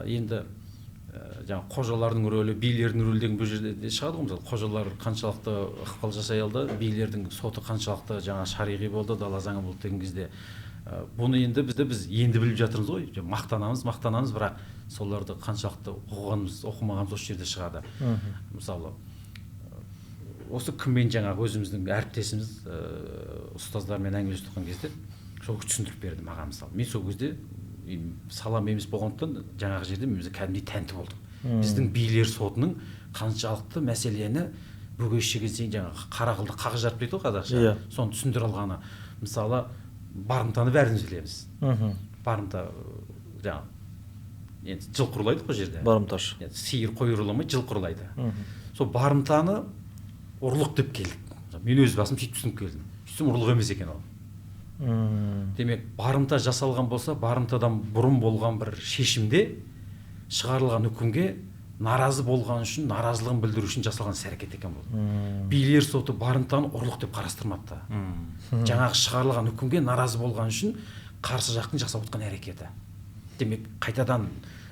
енді жаңа қожалардың рөлі, билердің рөлі деген бұл жерде де шығады ғой. Мысалы, қожалар қаншалықты ықпал жасай алды, билердің соты қаншалықты жаңа шариғи болды, дала заңы болды деген кезде бұны енді біз енді біліп жатырмыз ғой, мақтанамыз, бірақ соларды қаншалықты оқығанымыз, оқымағанымыз осы жерде шығады. Мысалы, осы кіммен жаңағы өзіміздің әріптесіміз, ұстаздармен әңгімелесіп тұрған кезде сол түсіндіріп берді маған. Мысалы, мен сол кезде салам емес болғандықтан жаңағы жерде мен кәдімгідей тәнті болдым. Біздің билер сотының қаншалықты мәселені бөгес шегесін жаңағы қара қылды қақ жарып дейді ғой қазақша, соны түсіндіре алғаны. Мысалы, барымтаны бәріміз білеміз. Барымта жаңағы енді жылқы ұрлайды ғой жерде. Барымташы. Сиыр, қой ұрламайды, жылқы ұрлайды. Сол барымтаны ұрлық деп келдік. Мен өз басым сөйтіп түсініп келдім. Сөйтсем ұрлық емес екен ол. Демек, барымта жасалған болса, барымтадан бұрын болған бір шешімде шығарылған үкімге наразы болған үшін, наразылығын білдіру үшін жасалған іс-әрекет екен бұл. Билер соты барымтаны ұрлық деп қарастырмапты. Жаңағы шығарылған үкімге наразы болған үшін қарсы жақтың жасап отқан әрекеті. Демек, қайтадан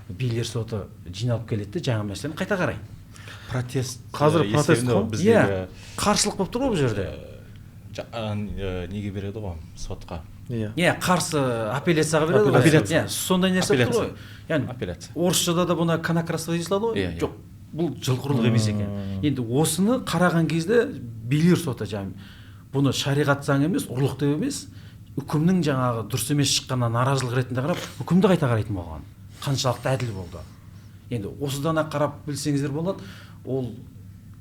билер соты жиналып келеді де, жаңа мәселені қайта қарайды. Протест. Қазір протест қой. Иә, қарсылық болып тұр ғой бұл жерде. Неге береді ғой сотқа? Иә, қарсы апелляцияға береді ғой. Иә, сондай нәрсе тұр ғой. Яғни апелляция. Орысшада да бұны конокраство дей салады ғой. Жоқ, бұл жылқы ұрлық емес екен. Енді осыны қараған кезде билер соты жаңа бұны шариғат заңы емес, ұрлық деп емес, үкімнің жаңағы дұрыс емес шыққанына наразылық ретінде қарап, үкімді қайта қарайтын болған. Қаншалықты әділ болды. Енді осыдан ақ қарап білсеңіздер болады, ол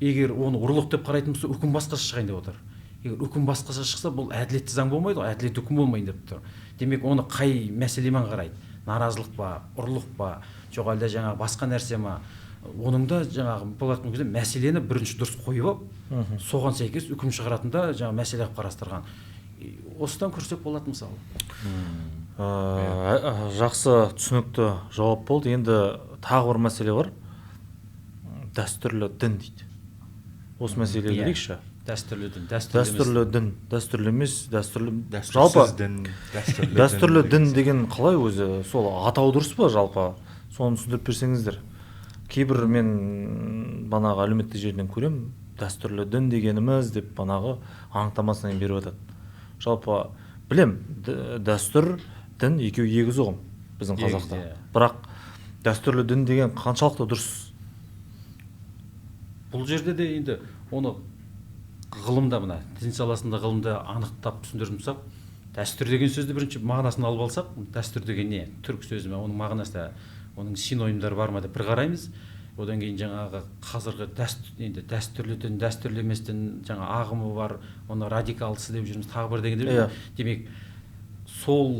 егер оны ұрлық деп қарайтын болса, үкім басқаша шығайын деп отыр. Егер үкім басқаша шықса, бұл әділетті заң болмайды ғой, әділетті үкім болмайын деп тұр. Демек, оны қай мәселемен қарайды? Наразылық па, ұрлық па, жоқ әлде жаңағы басқа нәрсе ма? Оның да жаңағы болатын кезде мәселені бірінші дұрыс қойып алып, соған сәйкес үкім шығаратын да жаңағы мәселе қылып қарастырған. Осыдан көрсек болады мысалы. Жақсы, түсінікті жауап болды. Енді тағы бір мәселе бар. Дәстүрлі дін дейді. Осы мәселеге келейікші. Дәстүрлі дін, дәстүрлі дін, дәстүрлі емес, дәстүрлі жалпы дін, дәстүрлі дін деген қалай өзі? Сол атау дұрыс па жалпы? Соны түсіндіріп берсеңіздер. Кейбір мен банағы әлеуметтік желіден көрем, дәстүрлі дін дегеніміз деп банағы анықтамасынан беріп жатады. Жалпы білем, дәстүр, дін екеуі егіз ұғым біздің қазақта. Бірақ дәстүрлі дін деген қаншалықты дұрыс? Бұл жерде де енді оны ғылымда, мына дін саласында ғылымда анықтап түсіндіріп тұрсақ, дәстүр деген сөзді бірінші мағынасын алып алсақ, дәстүр деген не? Түрік сөзі ме, оның мағынасы, оның синонимдері бар ма деп бір қараймыз. Одан кейін жаңағы қазіргі енді дәстүрлі дін, дәстүрлі емес дін, жаңа ағымы бар, оны радикалдысы деп жүрміз, тағы бір деген деп. Демек, сол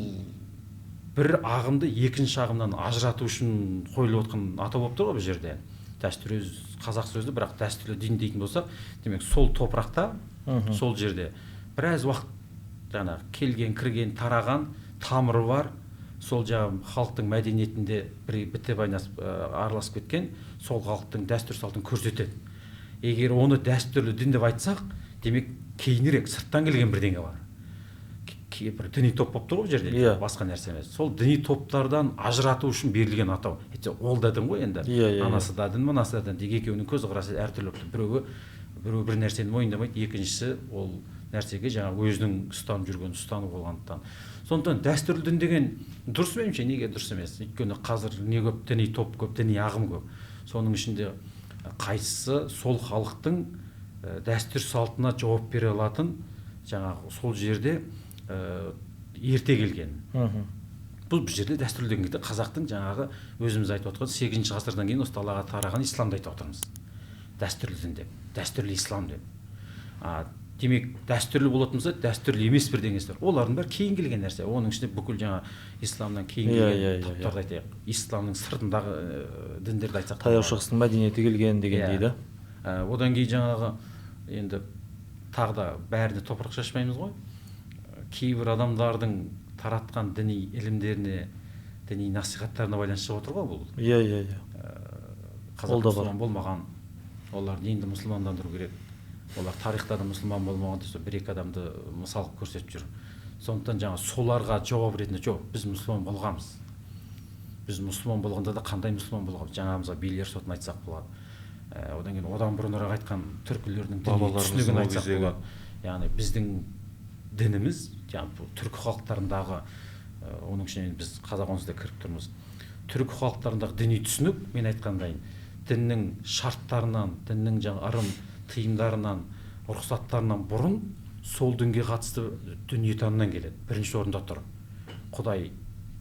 бір ағымды екінші ағымнан ажырату үшін қойылып отқан атау болып тұр ғой бұл жерде. Дәстүр қазақ сөзі, бірақ дәстүрлі дін дейтін болсақ, демек сол топырақта, сол жерде біраз уақыт жаңағы келген, кірген, тараған тамыры бар, сол жаңағы халықтың мәдениетінде бір біте байланысып араласып кеткен, сол халықтың дәстүр салтын көрсетеді. Егер оны дәстүрлі дін деп айтсақ, демек кейінірек сырттан келген бірдеңе бар. Бір діни топ болып тұр ғой бұл жерде, басқа нәрсе емес. Сол діни топтардан ажырату үшін берілген атау. Әйтсе, ол да дін ғой енді. Анасы да дін, мынасы да дін. Тек екеуінің көзқарасы әртүрлі болып тұр. Біреуі бір нәрсені мойындамайды, екіншісі ол нәрсеге жаңағы өзінің ұстанып жүрген ұстану болғандықтан. Сондықтан дәстүрлі дін деген дұрыс меніңше, неге дұрыс емес? Өйткені қазір не көп діни топ көп, діни ағым көп. Соның ішінде қайсысы сол халықтың дәстүр салтына жауап бере алатын, жаңағы сол жерде ерте келген. Бұл жерде дәстүрлі деген кезде қазақтың жаңағы өзіміз айтып отқан 8-ші ғасырдан кейін осы далаға тараған исламды айтып отырмыз. Дәстүрлі дін деп, дәстүрлі ислам деп. Демек, дәстүрлі болатын болса, дәстүрлі емес бірдеңесі бар. Олардың бәрі кейін келген нәрсе. Оның ішінде бүкіл жаңа исламнан кейін келген таптарды айтайық. Исламның сыртындағы діндерді айтсақ. Таяу Шығыстың мәдениеті келген деген дейді. Одан кейін жаңағы енді тағы да бәріне топырақ шашпаймыз ғой. Кейбір адамдардың таратқан діни ілімдеріне, діни насихаттарына байланысты шығып отыр ғой бұл. Иә. Қазақ мұсылман болмаған, оларды енді мұсылмандандыру керек. Олар тарихта да мұсылман болмаған деп бір екі адамды мысал көрсетіп жүр. Сондықтан жаңа соларға жауап ретінде жоқ, біз мұсылман болғанбыз. Біз мұсылман болғанда да қандай мұсылман болғанбыз? Жаңа мысалы билер сотын айтсақ болады. Одан кейін одан бұрынырақ айтқан түркілердің діни түсінігін айтсақ болады. Яғни біздің дініміз, жаңа түркі халықтарындағы, оның ішіне біз қазақ онсыз да кіріп тұрмыз. Түркі халықтарындағы діни түсінік, мен айтқандайын, діннің шарттарынан, діннің жаңа ырым тыйымдарынан, рұқсаттарынан бұрын сол дінге қатысты дүниетанымнан келеді. Бірінші орында тұр. Құдай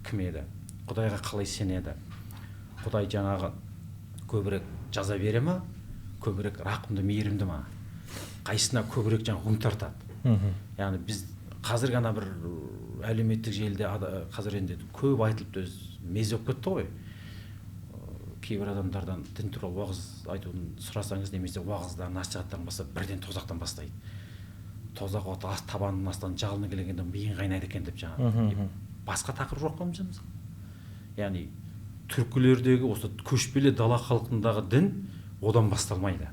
кім еді? Құдайға қалай сенеді? Құдай жаңағы көбірек жаза бере ма? Көбірек рақымды, мейірімді ма? Қайсысына көбірек жаңа үміт артады? Яғни біз қазір ғана бір әлеуметтік желіде қазір енді көп айтылып өз мезі болып кетті ғой. Кейбір адамдардан дін туралы уағыз айтуын сұрасаңыз, немесе уағыздан, насихаттан бастап бірден тозақтан бастайды. Тозақ оты ас табанының астынан жалыны келгенде миың қайнайды екен деп жаңа. Басқа тақырып жоқ қой мысалы. Яғни түркілердегі осы көшпелі дала халқындағы дін одан басталмайды.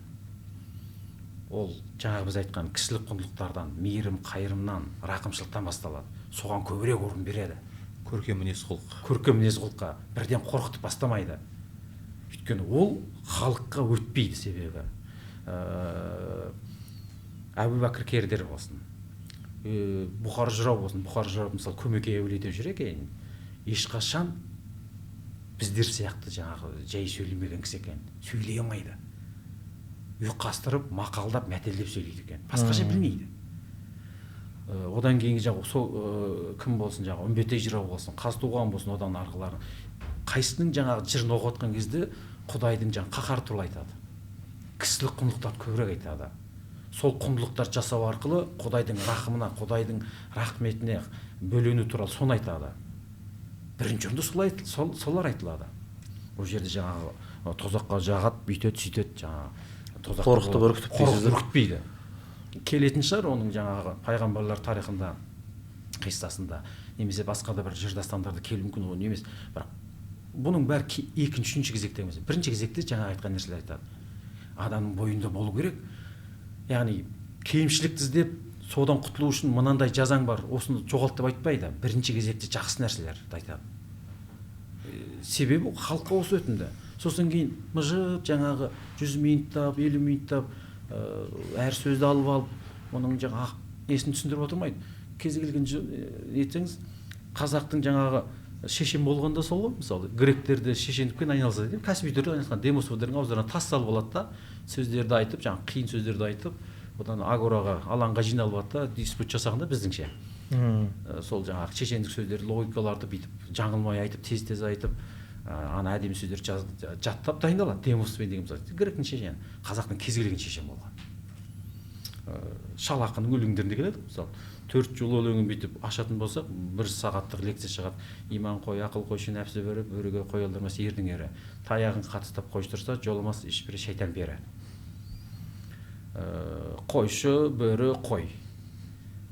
Ол жаңағы біз айтқан кісілік құндылықтардан, мейірім, қайырымнан, рақымшылықтан басталады. Соған көбірек орын береді. Көркем мінез-құлық. Көркем мінез-құлыққа бірден қорқытып бастамайды. Өйткені ол халыққа өтпейді себебі. Әбу Бәкір Кердер болсын, Бұхар жырау болсын. Бұхар жырау мысалы Көмекей әулие деп жүр екен. Ешқашан біздер сияқты жаңағы жай сөйлемеген кісі екен. Сөйлей алмайды. Ұйқастырып, мақалдап, мәтелдеп сөйлейді екен. Басқаша білмейді. Одан кейінгі жаңағы сол кім болсын, жаңағы Үмбетей жырау болсын, Қазтуған болсын, одан арғылары. Қайсының жаңағы жырын оқып отқан кезде Құдайдың жаңағы қаһары туралы айтады. Кісілік құндылықтарды көбірек айтады. Сол құндылықтар жасау арқылы Құдайдың рахымына, Құдайдың рахметіне бөлену туралы соны айтады. Бірінші орында солар айтылады. Ол жерде жаңағы тозаққа жағады, бүйтеді, сөйтеді, жаңағы тозаққа қорқытып үркітіп дейсіз. Үркітпейді. Келетін шығар оның жаңағы пайғамбарлар тарихында, қиссасында, немесе басқа да бір жыр дастандарда келуі мүмкін, ол емес. Бірақ бұның бәрі екінші, үшінші кезекте емес. Бірінші кезекте жаңа айтқан нәрселер айтады. Адамның бойында болу керек. Яғни кемшілікті іздеп, содан құтылу үшін мынандай жазаң бар, осыны жоғалт деп айтпайды. Бірінші кезекте жақсы нәрселерді айтады. Себебі халыққа осы өтінді. Сосын кейін мыжып жаңағы 100 минуттап, 50 минуттап әр сөзді алып алып, оның жаңағы несін түсіндіріп отырмайды. Кез келген нетсеңіз, қазақтың жаңағы шешен болғанда сол ғой, мысалы, гректерді шешендікпен айналысады деп, кәсіби түрде айналысқан демосфердің ауыздарына тас салып алады да, сөздерді айтып, жаңағы қиын сөздерді айтып, одан агораға, алаңға жиналып алады да, диспут жасағанда біздіңше. Сол жаңағы шешендік сөздерді, логикаларды бүйтіп жаңылмай айтып, тез-тез айтып, ана әдемі сөздерді жаттап дайындалады. Демосфер деген мысалы, гректің шешені, қазақтың кез келген шешен болған. Шал ақынның өлеңдерінде келеді, мысалы, 4 жол өлеңін бүйтіп ашатын болсақ, 1 сағаттық лекция шығады. Иман қой, ақыл қойшы, нәпсі бөрі, бөріге қой алдырмас ердің ері. Таяғын қатыстап қойштырса, жоламас ешбірі шайтан пері. Қойшы, бөрі, қой.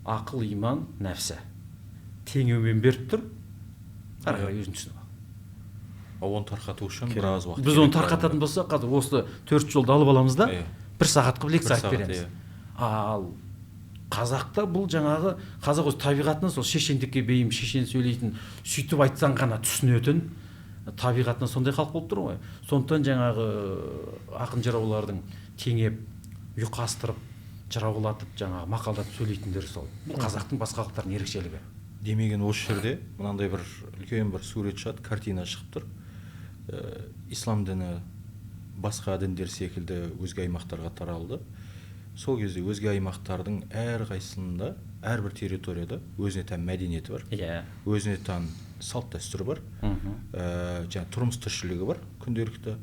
Ақыл, иман, нәпсі. Теңеумен беріп тұр, ары қарай өзін түсініп ал. Оны тарқату үшін біраз уақыт. Біз оны тарқататын болсақ, қазір осы 4 жолды алып аламыз да, 1 сағат қылып лекция айтып береміз. Ал қазақта бұл жаңағы, қазақ өз табиғатынан сол шешендікке бейім, шешен сөйлейтін, сөйтіп айтсаң ғана түсінетін табиғатынан сондай халық болып тұр ғой. Сондықтан жаңағы ақын жыраулардың теңеп, ұйқастырып, жыраулатып, жаңағы мақалдатып сөйлейтіндері сол. Бұл қазақтың басқа халықтардың ерекшелігі. Демеген осы жерде мынандай бір үлкен бір сурет шығады, картина шығып тұр. Ислам діні басқа діндер секілді өзге аймақтарға таралды. Сол кезде өзге аймақтардың әрқайсысында, әрбір территорияда өзіне тән мәдениеті бар, өзіне тән салт дәстүрі бар, және тұрмыс тіршілігі бар күнделікті.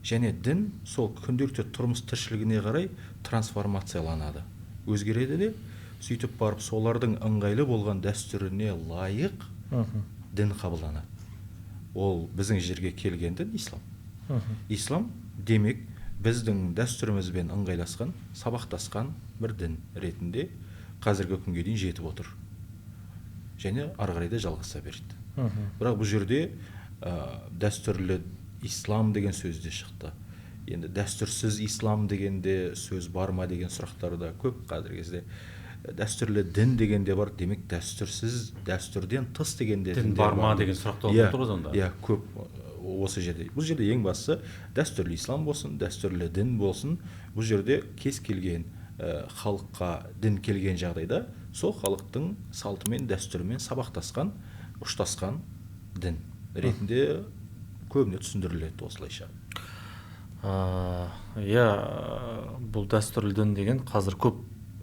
Және дін сол күнделікті тұрмыс тіршілігіне қарай трансформацияланады, өзгереді де, сөйтіп барып солардың ыңғайлы болған дәстүріне лайық дін қабылданады. Ол біздің жерге келген дін ислам. Ислам демек біздің дәстүрімізбен ыңғайласқан, сабақтасқан бір дін ретінде қазіргі күнге дейін жетіп отыр. Және ары қарай да жалғаса береді. Бірақ бұл жерде дәстүрлі ислам деген сөз де шықты. Енді дәстүрсіз ислам дегенде сөз бар ма деген сұрақтар да көп қазіргі кезде. Дәстүрлі дін деген де бар, демек дәстүрсіз, дәстүрден тыс деген де дін бар ма деген сұрақ туып тұр ғой сонда. Иә, көп осы жерде. Бұл жерде ең бастысы дәстүрлі ислам болсын, дәстүрлі дін болсын. Бұл жерде кез келген халыққа дін келген жағдайда сол халықтың салтымен, дәстүрімен сабақтасқан, ұштасқан дін ретінде көбіне түсіндіріледі осылайша. Иә, бұл дәстүрлі дін деген қазір көп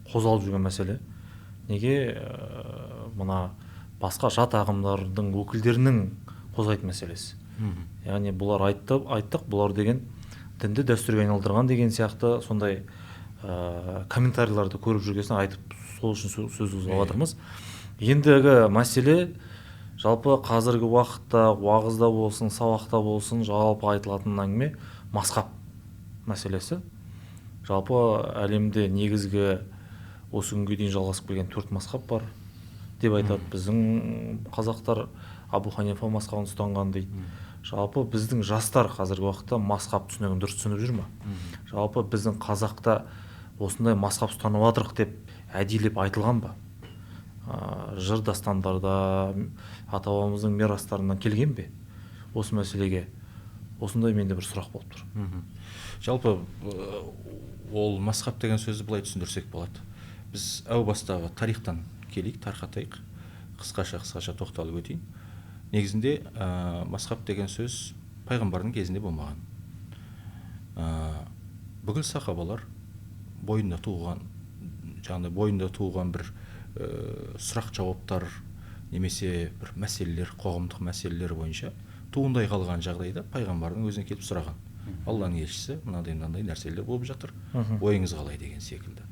қозғалып жүрген мәселе. Неге мына басқа жат ағымдардың өкілдерінің қозғайтын мәселесі. Яғни бұлар айттық, бұлар деген дінді дәстүрге айналдырған деген сияқты сондай комментарийларды көріп жүргесін айтып, сол үшін сөз қозғап жатырмыз. Ендігі мәселе жалпы қазіргі уақытта уағызда болсын, сабақта болсын, жалпы айтылатын әңгіме мазхаб мәселесі. Жалпы әлемде негізгі осы күнге дейін жалғасып келген 4 мазхаб бар деп айтады. Біздің қазақтар Абу Ханифа мазхабын ұстанған дейді. Жалпы біздің жастар қазіргі уақытта мазхаб түсінігін дұрыс түсініп жүр ме? Жалпы біздің қазақта осындай мазхаб ұстанып жатырық деп әдейілеп айтылған ба? Жыр дастандарда, ата-бабамыздың мирастарынан келген бе? Осы мәселеге осындай менде бір сұрақ болып тұр. Жалпы ол мазхаб деген сөзді былай түсіндірсек болады. Біз әу бастағы тарихтан келейік, тарқатайық. Қысқаша тоқталып өтейін. Негізінде мазхаб деген сөз пайғамбардың кезінде болмаған. Бүкіл сахабалар бойында туған, жаңағы бойында туған бір сұрақ жауаптар немесе бір мәселелер, қоғамдық мәселелер бойынша туындай қалған жағдайда пайғамбардың өзіне келіп сұраған. Алланың елшісі, мынандай мынандай нәрселер болып жатыр, ойыңыз қалай деген секілді.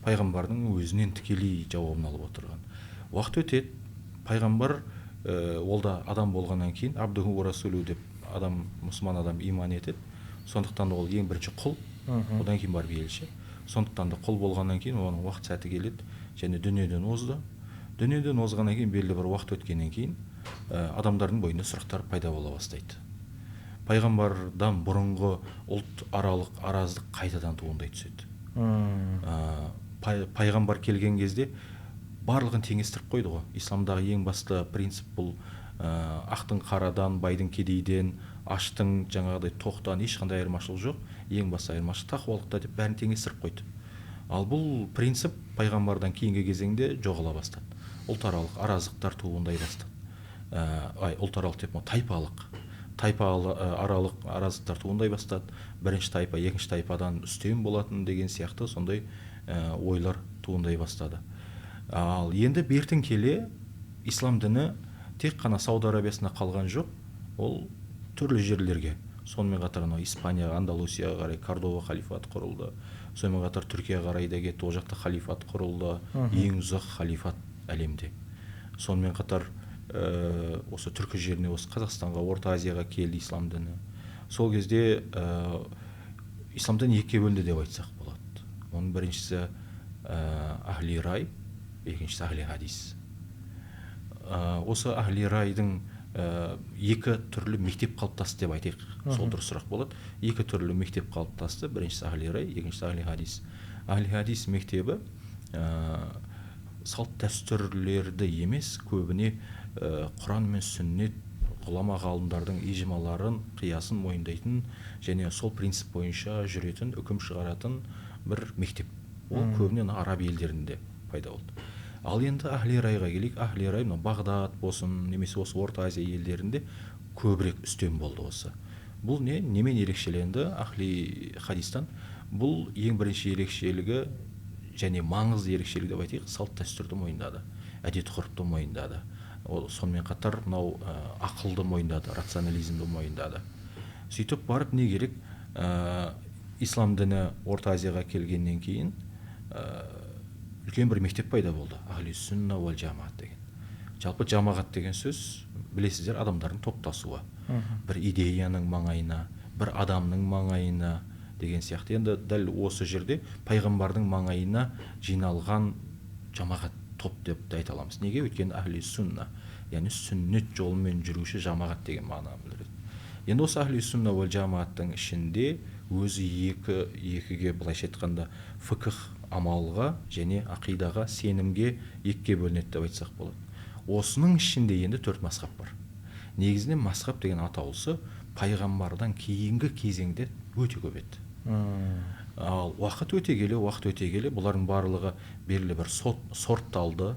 Пайғамбардың өзінен тікелей жауабын алып отырған. Уақыт өтеді, пайғамбар ол да адам болғаннан кейін абдуху уа расулу деп адам, мұсылман адам иман етеді. Сондықтан ол ең бірінші құл, одан кейін барып елші. Сондықтан да құл болғаннан кейін оның уақыт сәті келеді және дүниеден озды. Дүниеден озғаннан кейін белгілі бір уақыт өткеннен кейін адамдардың бойында сұрақтар пайда бола бастайды. Пайғамбардан бұрынғы ұлт аралық араздық қайтадан туындай түседі. Пайғамбар келген кезде барлығын теңестіріп қойды ғой. Исламдағы ең басты принцип бұл ақтың қарадан, байдың кедейден, аштың жаңағыдай тоқтан ешқандай айырмашылық жоқ. Ең басты айырмашылық тақуалықта деп бәрін теңестіріп қойды. Ал бұл принцип пайғамбардан кейінгі кезеңде жоғала бастады. Ұлтаралық араздықтар туындай бастады. Ұлтаралық деп тайпалық, тайпа аралық араздықтар туындай бастады. Бірінші тайпа екінші тайпадан үстем болатын деген сияқты сондай ойлар туындай бастады. Ал енді бертін келе ислам діні тек қана Сауд Арабиясына қалған жоқ, ол түрлі жерлерге, сонымен қатар анау Испанияға, Андалусияға қарай Кордова халифаты құрылды, сонымен қатар Түркияға қарай да кетті, ол жақта халифат құрылды, ең ұзақ халифат әлемде. Сонымен қатар осы түркі жеріне, осы Қазақстанға, Орта Азияға келді ислам діні. Сол кезде ислам діні екіге бөлінді деп айтсақ болады. Оның біріншісі ахли рай, екіншісі ахли хадис. Осы ахли райдың екі түрлі мектеп қалыптасты деп айтайық, сол дұрысырақ болады. Екі түрлі мектеп қалыптасты, біріншісі ахли рай, екіншісі ахли хадис. Ахли хадис мектебі салт дәстүрлерді емес, көбіне Құран мен сүннет, ғұлама ғалымдардың ижмаларын, қиясын мойындайтын және сол принцип бойынша жүретін, үкім шығаратын бір мектеп. Ол көбіне араб елдерінде пайда болды. Ал енді ахли райға келейік. Ахли рай мына Бағдат болсын, немесе осы Орта Азия елдерінде көбірек үстем болды осы. Бұл не? Немен ерекшеленді ахли хадистан? Бұл ең бірінші ерекшелігі және маңызды ерекшелігі деп айтайық, салт дәстүрді мойындады, әдет ғұрыпты мойындады. Ол сонымен қатар мынау ақылды мойындады, рационализмді мойындады. Сөйтіп барып не керек? Ислам діні Орта Азияға келгеннен кейін үлкен бір мектеп пайда болды. Ахли сүнна уал жамағат деген. Жалпы жамағат деген сөз, білесіздер, адамдардың топтасуы. Бір идеяның маңайына, бір адамның маңайына деген сияқты. Енді дәл осы жерде пайғамбардың маңайына жиналған жамағат топ деп те айта аламыз. Неге? Өйткені ахли сүнна, яғни сүннет жолымен жүруші жамағат деген мағынаны білдіреді. Енді осы ахли сүнна уал жамағаттың ішінде өзі екіге, былайша айтқанда, фықх амалға және ақидаға, сенімге екіге бөлінеді деп айтсақ болады. Осының ішінде енді төрт мазхаб бар. Негізінен мазхаб деген атаулысы пайғамбардан кейінгі кезеңде өте көп еді. Ал уақыт өте келе, бұлардың барлығы белгілі бір сортталды,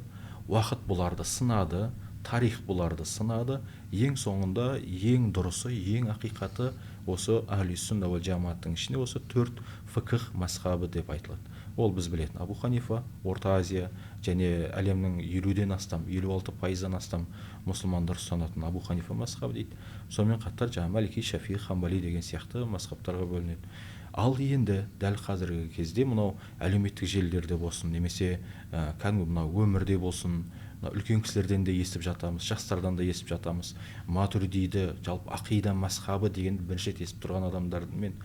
уақыт бұларды сынады, тарих бұларды сынады. Ең соңында ең дұрысы, ең ақиқаты осы ахли сүнна уал жамағаттың ішінде осы төрт фықх мазхабы деп айтылады. Ол біз білетін Абу Ханифа, Орта Азия және әлемнің 50-ден астам, 56%-дан астам мұсылмандар ұстанатын Абу Ханифа мазхабы дейді. Сонымен қатар жаңа Малики, Шафии, Хамбали деген сияқты мазхабтарға бөлінеді. Ал енді дәл қазіргі кезде мынау әлеуметтік желілерде болсын, немесе кәдімгі мынау өмірде болсын, үлкен кісілерден де естіп жатамыз, жастардан да естіп жатамыз. Матуридиді, жалпы ақида мазхабы деген бірінші рет естіп тұрған адамдармен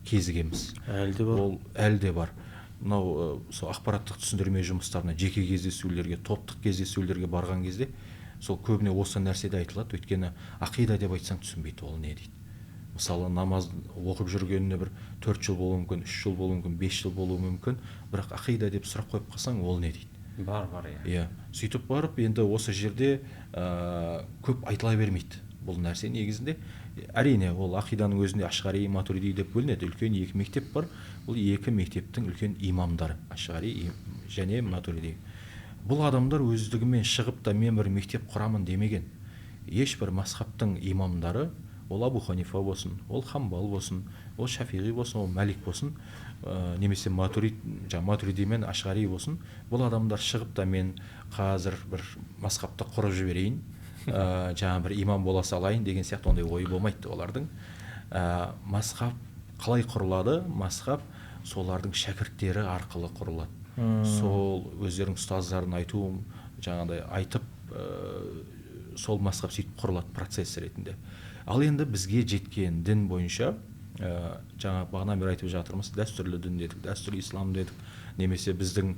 кезігеміз. Әлі де бар. Ол әлі де бар. Мынау сол ақпараттық түсіндірме жұмыстарына, жеке кездесулерге, топтық кездесулерге барған кезде сол көбіне осы нәрсе де айтылады. Өйткені ақида деп айтсаң түсінбейді, ол не дейді. Мысалы, намаз оқып жүргеніне бір 4 жыл болуы мүмкін, 3 жыл болуы мүмкін, 5 жыл болуы мүмкін, бірақ ақида деп сұрақ қойып қалсаң, ол не дейді. Бар, иә. Иә. Сөйтіп барып, енді осы жерде көп айтыла бермейді бұл нәрсе негізінде. Әрине, ол ақиданың өзінде Ашғари, Матуриди деп бөлінеді. Үлкен екі мектеп бар. Бұл екі мектептің үлкен имамдары, Ашғари және Матуриди. Бұл адамдар өздігімен шығып та мен бір мектеп құрамын демеген. Ешбір мазхабтың имамдары, ол Абу Ханифа болсын, ол Хамбал болсын, ол Шафиғи болсын, ол Мәлик болсын, немесе Матуриди мен Ашғари болсын, бұл адамдар шығып та мен қазір бір мазхабты құрып жіберейін, жаңа бір имам бола салайын деген сияқты ондай ой болмайды олардың. Мазхаб қалай құрылады? Мазхаб солардың шәкірттері арқылы құрылады. Сол өздерінің ұстаздарын айтуын жаңағыдай айтып, сол мазхаб сөйтіп құрылады процесс ретінде. Ал енді бізге жеткен дін бойынша, жаңа бағанадан бері айтып жатырмыз, дәстүрлі дін дедік, дәстүрлі ислам дедік, немесе біздің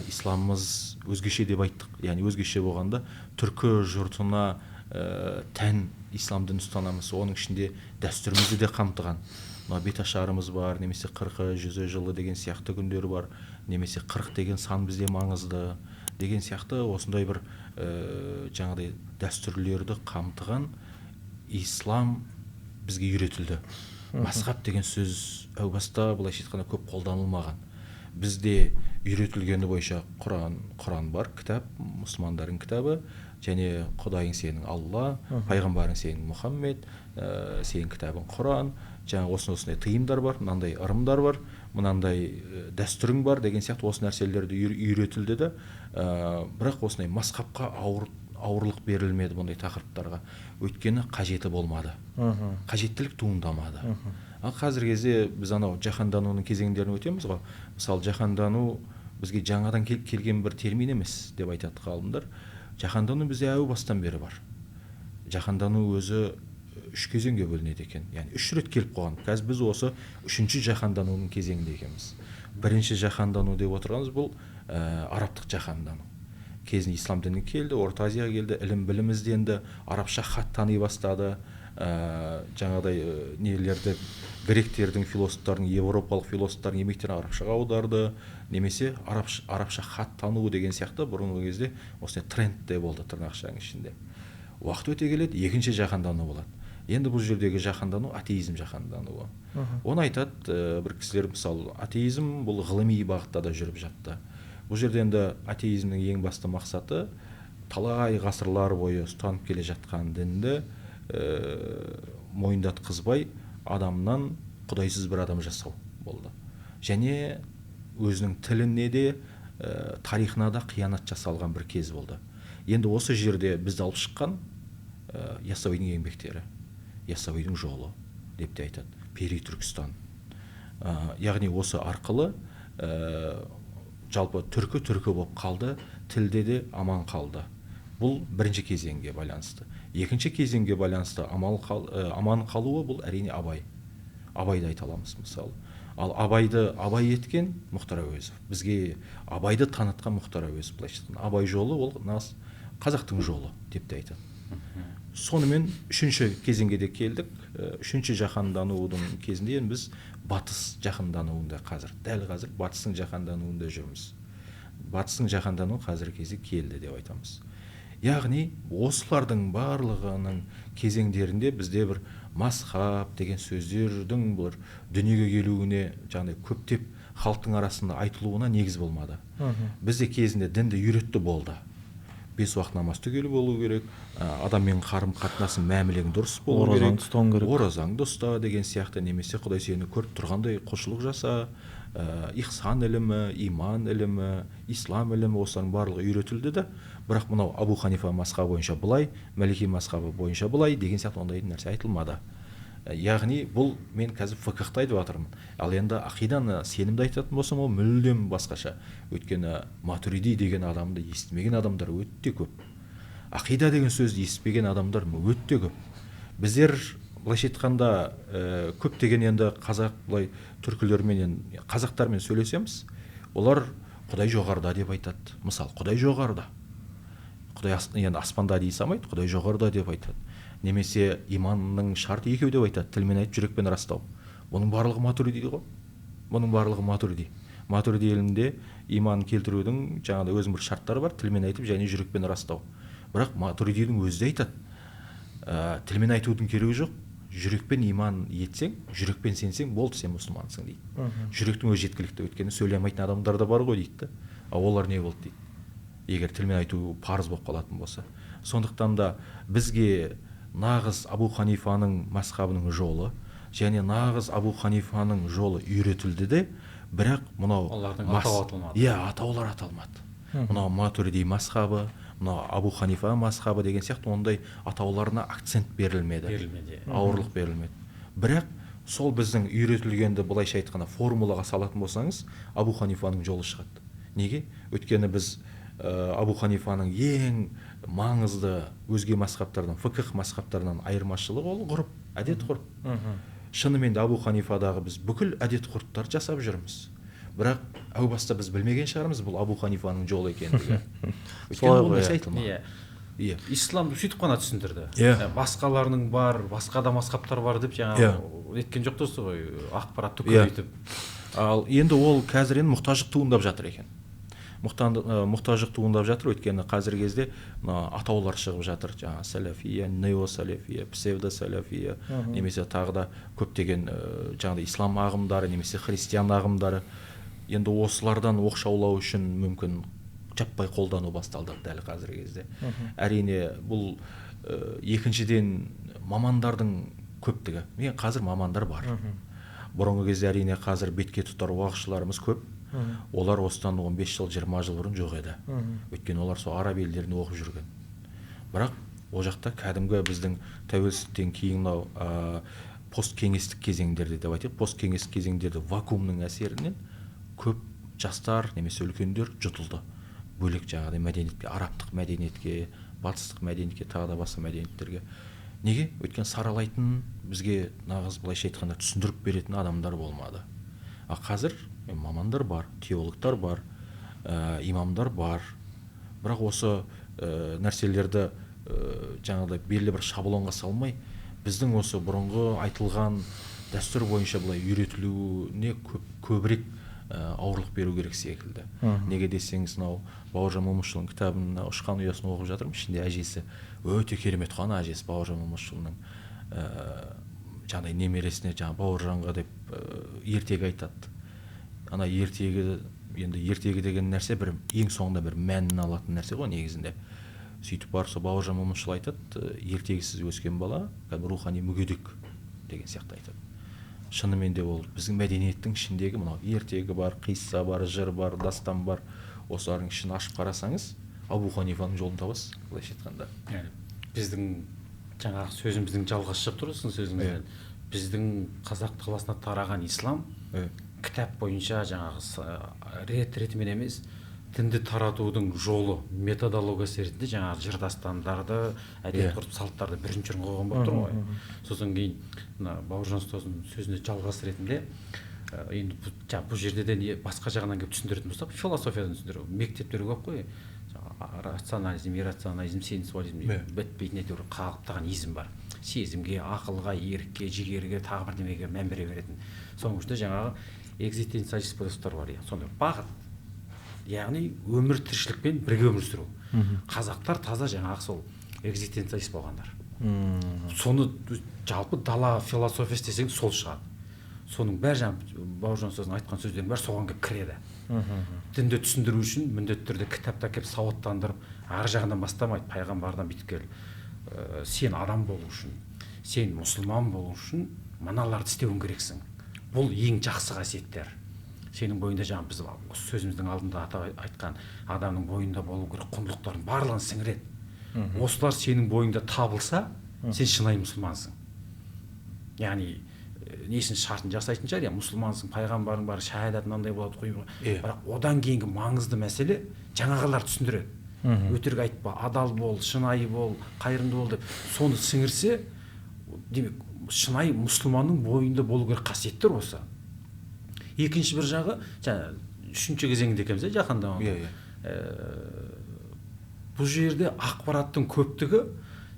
исламымыз өзгеше деп айттық. Яғни өзгеше болғанда түркі жұртына тән ислам дінін ұстанамыз, оның ішінде дәстүрімізді де қамтыған. Мына беташарымыз бар, немесе 40-ы, 100-і жылы деген сияқты күндер бар, немесе 40 деген сан бізде маңызды деген сияқты осындай бір жаңағыдай дәстүрлерді қамтыған ислам бізге үйретілді. Мазхаб деген сөз әу баста былайша айтқанда көп қолданылмаған. Бізде үйретілгені бойынша Құран бар, кітап, мұсылмандардың кітабы, және Құдайың сенің Алла, пайғамбарың сенің Мұхаммед, сенің кітабың Құран, жаңа осындай тыйымдар бар, мынандай ырымдар бар, мынандай дәстүрің бар деген сияқты осы нәрселерді үйретілді де, бірақ осындай мазхабқа ауырлық берілмеді бұндай тақырыптарға. Өйткені қажеті болмады. Қажеттілік туындамады. Ал қазіргі кезде біз анау жаһанданудың кезеңдерін өтеміз ғой. Мысалы, жаһандану бізге жаңадан келген бір термин емес деп айтады ғалымдар. Жаһандану бізде әу бастан бері бар. Жаһандану өзі үш кезеңге бөлінеді екен. Яғни үш рет келіп қойған. Қазір біз осы үшінші жаһанданудың кезеңінде екенбіз. Бірінші жаһандану деп отырғанымыз бұл арабтық жаһандану. Кезінде ислам діні келді, Орта Азияға келді, ілім білім ізденді, арабша хат тани бастады, жаңағыдай нелерді гректердің философтарының, еуропалық философтардың еңбектерін арабшаға аударды, немесе арабша хат тану деген сияқты бұрынғы кезде осындай тренд те болды тырнақшаның ішінде. Уақыт өте келеді, екінші жаһандану болады. Енді бұл жердегі жаһандану атеизм жаһандануы. Оны айтады бір кісілер, мысалы, атеизм бұл ғылыми бағытта да жүріп жатты. Бұл жерде енді атеизмнің ең басты мақсаты талай ғасырлар бойы ұстанып келе жатқан дінді мойындатқызбай адамнан құдайсыз бір адам жасау болды. Және өзінің тіліне де, тарихына да қиянат жасалған бір кез болды. Енді осы жерде бізді алып шыққан Яссауидің еңбектері, Яссауидің жолы деп те айтады, Пери Түркістан. Яғни осы арқылы жалпы түркі болып қалды, тілде де аман қалды. Бұл бірінші кезеңге байланысты. Екінші кезеңге байланысты аман қалуы бұл әрине Абай. Абайды айта аламыз мысалы. Ал Абайды Абай еткен Мұхтар Әуезов. Бізге Абайды танытқан Мұхтар Әуезов, былайша айтқанда. Абай жолы ол нағыз қазақтың жолы деп те айтады. Сонымен үшінші кезеңге де келдік. Үшінші жаһанданудың кезінде енді біз батыс жаһандануында қазір, дәл қазір батыстың жаһандануында жүрміз. Батыстың жаһандануы қазіргі кезде келді деп айтамыз. Яғни осылардың барлығының кезеңдерінде бізде бір мазхаб деген сөздердің бір дүниеге келуіне, жаңағыдай көптеп халықтың арасында айтылуына негіз болмады. Бізде кезінде дінді үйретті болды. 5 уақыт намаз түгел болу керек, адаммен қарым-қатынасың, мәмілең дұрыс болу керек, оразаңды ұстауың керек, оразаңды ұста деген сияқты, немесе Құдай сені көріп тұрғандай құлшылық жаса, ихсан ілімі, иман ілімі, ислам ілімі, осылардың барлығы үйретілді де, бірақ мынау Абу Ханифа мазхабы бойынша былай, Малики мазхабы бойынша былай деген сияқты ондай нәрсе айтылмады. Яғни бұл мен қазір фиқһты айтып жатырмын. Ал енді ақиданы, сенімді айтатын болсам, ол мүлдем басқаша. Өйткені Матуриди деген адамды естімеген адамдар өте көп. Ақида деген сөзді естімеген адамдар өте көп. Біздер былайша айтқанда көптеген енді қазақ былай түркілерменен, қазақтармен сөйлесеміз, олар Құдай жоғарыда деп айтады. Мысалы, Құдай жоғарыда. Құдай енді аспанда дей салмайды, Құдай жоғарыда деп айтады. Немесе иманның шарты екеу деп айтады, тілмен айтып, жүрекпен растау. Бұның барлығы Матуриди ғой. Бұның барлығы Матуриди. Матуриди елінде иман келтірудің жаңағыдай өзінің бір шарттары бар, тілмен айтып және жүрекпен растау. Бірақ Матуридидің өзі де айтады, тілмен айтудың керегі жоқ, жүрекпен иман етсең, жүрекпен сенсең, болды, сен мұсылмансың дейді. Жүректің өзі жеткілікті, өйткені сөйлей алмайтын адамдар да бар ғой дейді. Ал олар не болды дейді, егер тілмен айту парыз болып қалатын болса. Сондықтан да бізге нағыз Абу Ханифаның мазхабының жолы және нағыз Абу Ханифаның жолы үйретілді де, бірақ мынау олардың атауы аталмады. Иә, атаулар аталмады. Мынау Матуриди мазхабы, мынау Абу Ханифа мазхабы деген сияқты ондай атауларына акцент берілмеді. Ауырлық берілмеді. Бірақ сол біздің үйретілгенді былайша айтқанда формулаға салатын болсаңыз, Абу Ханифаның жолы шығады. Неге? Өйткені біз Абу Ханифаның ең маңызды өзге мазхабтардан, фықх мазхабтарынан айырмашылығы ол ғұрып, әдет ғұрып. Шынымен де Абу Ханифадағы біз бүкіл әдет ғұрыптарды жасап жүрміз. Бірақ әу баста біз білмеген шығармыз бұл Абу Ханифаның жолы екендігі. Өйткені ол нәрсе айтылмаған. Иә. Исламды сөйтіп қана түсіндірді. Басқаларының бар, басқа да мазхабтар бар деп жаңағы неткен жоқ тұрсыз ғой, ақпаратты көбейтіп. Ал енді ол қазір енді мұқтаждық туындап жатыр екен. Мұқтаждық туындап жатыр, өйткені қазіргі кезде мына атаулар шығып жатыр, жаңа салафия, неосалафия, псевдосалафия, немесе тағы да көптеген жаңағыдай ислам ағымдары, немесе христиан ағымдары. Енді осылардан оқшаулау үшін мүмкін жаппай қолдану басталды дәл қазіргі кезде. Әрине бұл екіншіден мамандардың көптігі. Мен қазір мамандар бар. Бұрынғы кезде әрине қазір бетке тұтар уағызшыларымыз көп. Олар осыдан 15 жыл, 20 жыл бұрын жоқ еді. Өйткені олар сол араб елдерінде оқып жүрген. Бірақ ол жақта кәдімгі біздің тәуелсіздіктен кейін мынау посткеңестік кезеңдерде деп айтайық, посткеңестік кезеңдерде вакуумның әсерінен көп жастар немесе үлкендер жұтылды. Бөлек жаңағыдай мәдениетке, арабтық мәдениетке, батыстық мәдениетке, тағы да басқа мәдениеттерге. Неге? Өйткені саралайтын, бізге нағыз былайша айтқанда түсіндіріп беретін адамдар болмады. А қазір мамандар бар, теологтар бар, имамдар бар. Бірақ осы нәрселерді жаңағыдай белгілі бір шаблонға салмай, біздің осы бұрынғы айтылған дәстүр бойынша былай үйретілуіне көбірек ауырлық беру керек секілді. Неге десеңіз, мынау Бауыржан Момышұлының кітабын «Ұшқан ұясын» оқып жатырмын, ішінде әжесі өте керемет қой, әжесі Бауыржан Момышұлының жаңағыдай немересіне жаңа Бауыржанға деп ертегі айтады. Ана ертегі, енді ертегі деген нәрсе бір ең соңында бір мәнін алатын нәрсе ғой негізінде. Сөйтіп барып сол Бауыржан Момышұлы айтады, ертегісіз өскен бала кәдімгі рухани мүгедек деген сияқты айтады. Шынымен де ол біздің мәдениеттің ішіндегі мынау ертегі бар, қисса бар, жыр бар, дастан бар, осылардың ішін ашып қарасаңыз Абу Ханифаның жолын табасыз, былайша айтқанда. Яғни біздің жаңағы сөзіміздің жалғасы шығып тұр сіздің сөзіңізден. Біздің қазақ даласына тараған ислам кітап бойынша жаңағы рет-ретімен емес, дінді таратудың жолы, методологиясы ретінде жаңағы жыр дастандарды, әдет ғұрып салттарды бірінші орынға қойған болып тұр ғой. Сосын кейін мына Бауыржан ұстаздың сөзіне жалғас ретінде енді бұл жерде де басқа жағынан келіп түсіндіретін болсақ, философиядан түсіндіру. Мектептер көп қой, рационализм, иррационализм, сенсуализм бітпейтін әйтеуір қалыптаған изм бар. Сезімге, ақылға, ерікке, жігерге, тағы бірдемеге мән бере беретін. Соның ішінде жаңағы экзистенциалист философтар бар, сондай бағыт. Яғни өмір тіршілікпен бірге өмір сүру. Қазақтар таза жаңағы сол экзистенциалист болғандар. Соны жалпы дала философиясы десең сол шығады. Соның бәрі жаңа Бауыржан ұстаздың айтқан сөздерінің бәрі соған келіп кіреді. Дінді түсіндіру үшін міндетті түрде кітапта келіп сауаттандырып, ар жағынан бастамайды, пайғамбардан бүйтіп келіп, сен адам болу үшін, сен мұсылман болу үшін мыналарды істеуің керексің. Бұл ең жақсы қасиеттер. Сенің бойында жаңа біз осы сөзіміздің алдында атап айтқан адамның бойында болу керек құндылықтардың барлығын сіңіреді. Осылар сенің бойыңда табылса, сен шынайы мұсылмансың. Яғни несін шартын жасайтын шығар, я мұсылмансың, пайғамбарың бар, шахадат мынандай болады, қой. Бірақ одан кейінгі маңызды мәселе жаңағылар түсіндіреді. Өтірік айтпа, адал бол, шынайы бол, қайырымды бол деп соны сіңірсе, демек шынайы мұсылманның бойында болу керек қасиеттер осы. Екінші бір жағы, жаңа үшінші кезеңде екенбіз, жақында. Бұл жерде ақпараттың көптігі,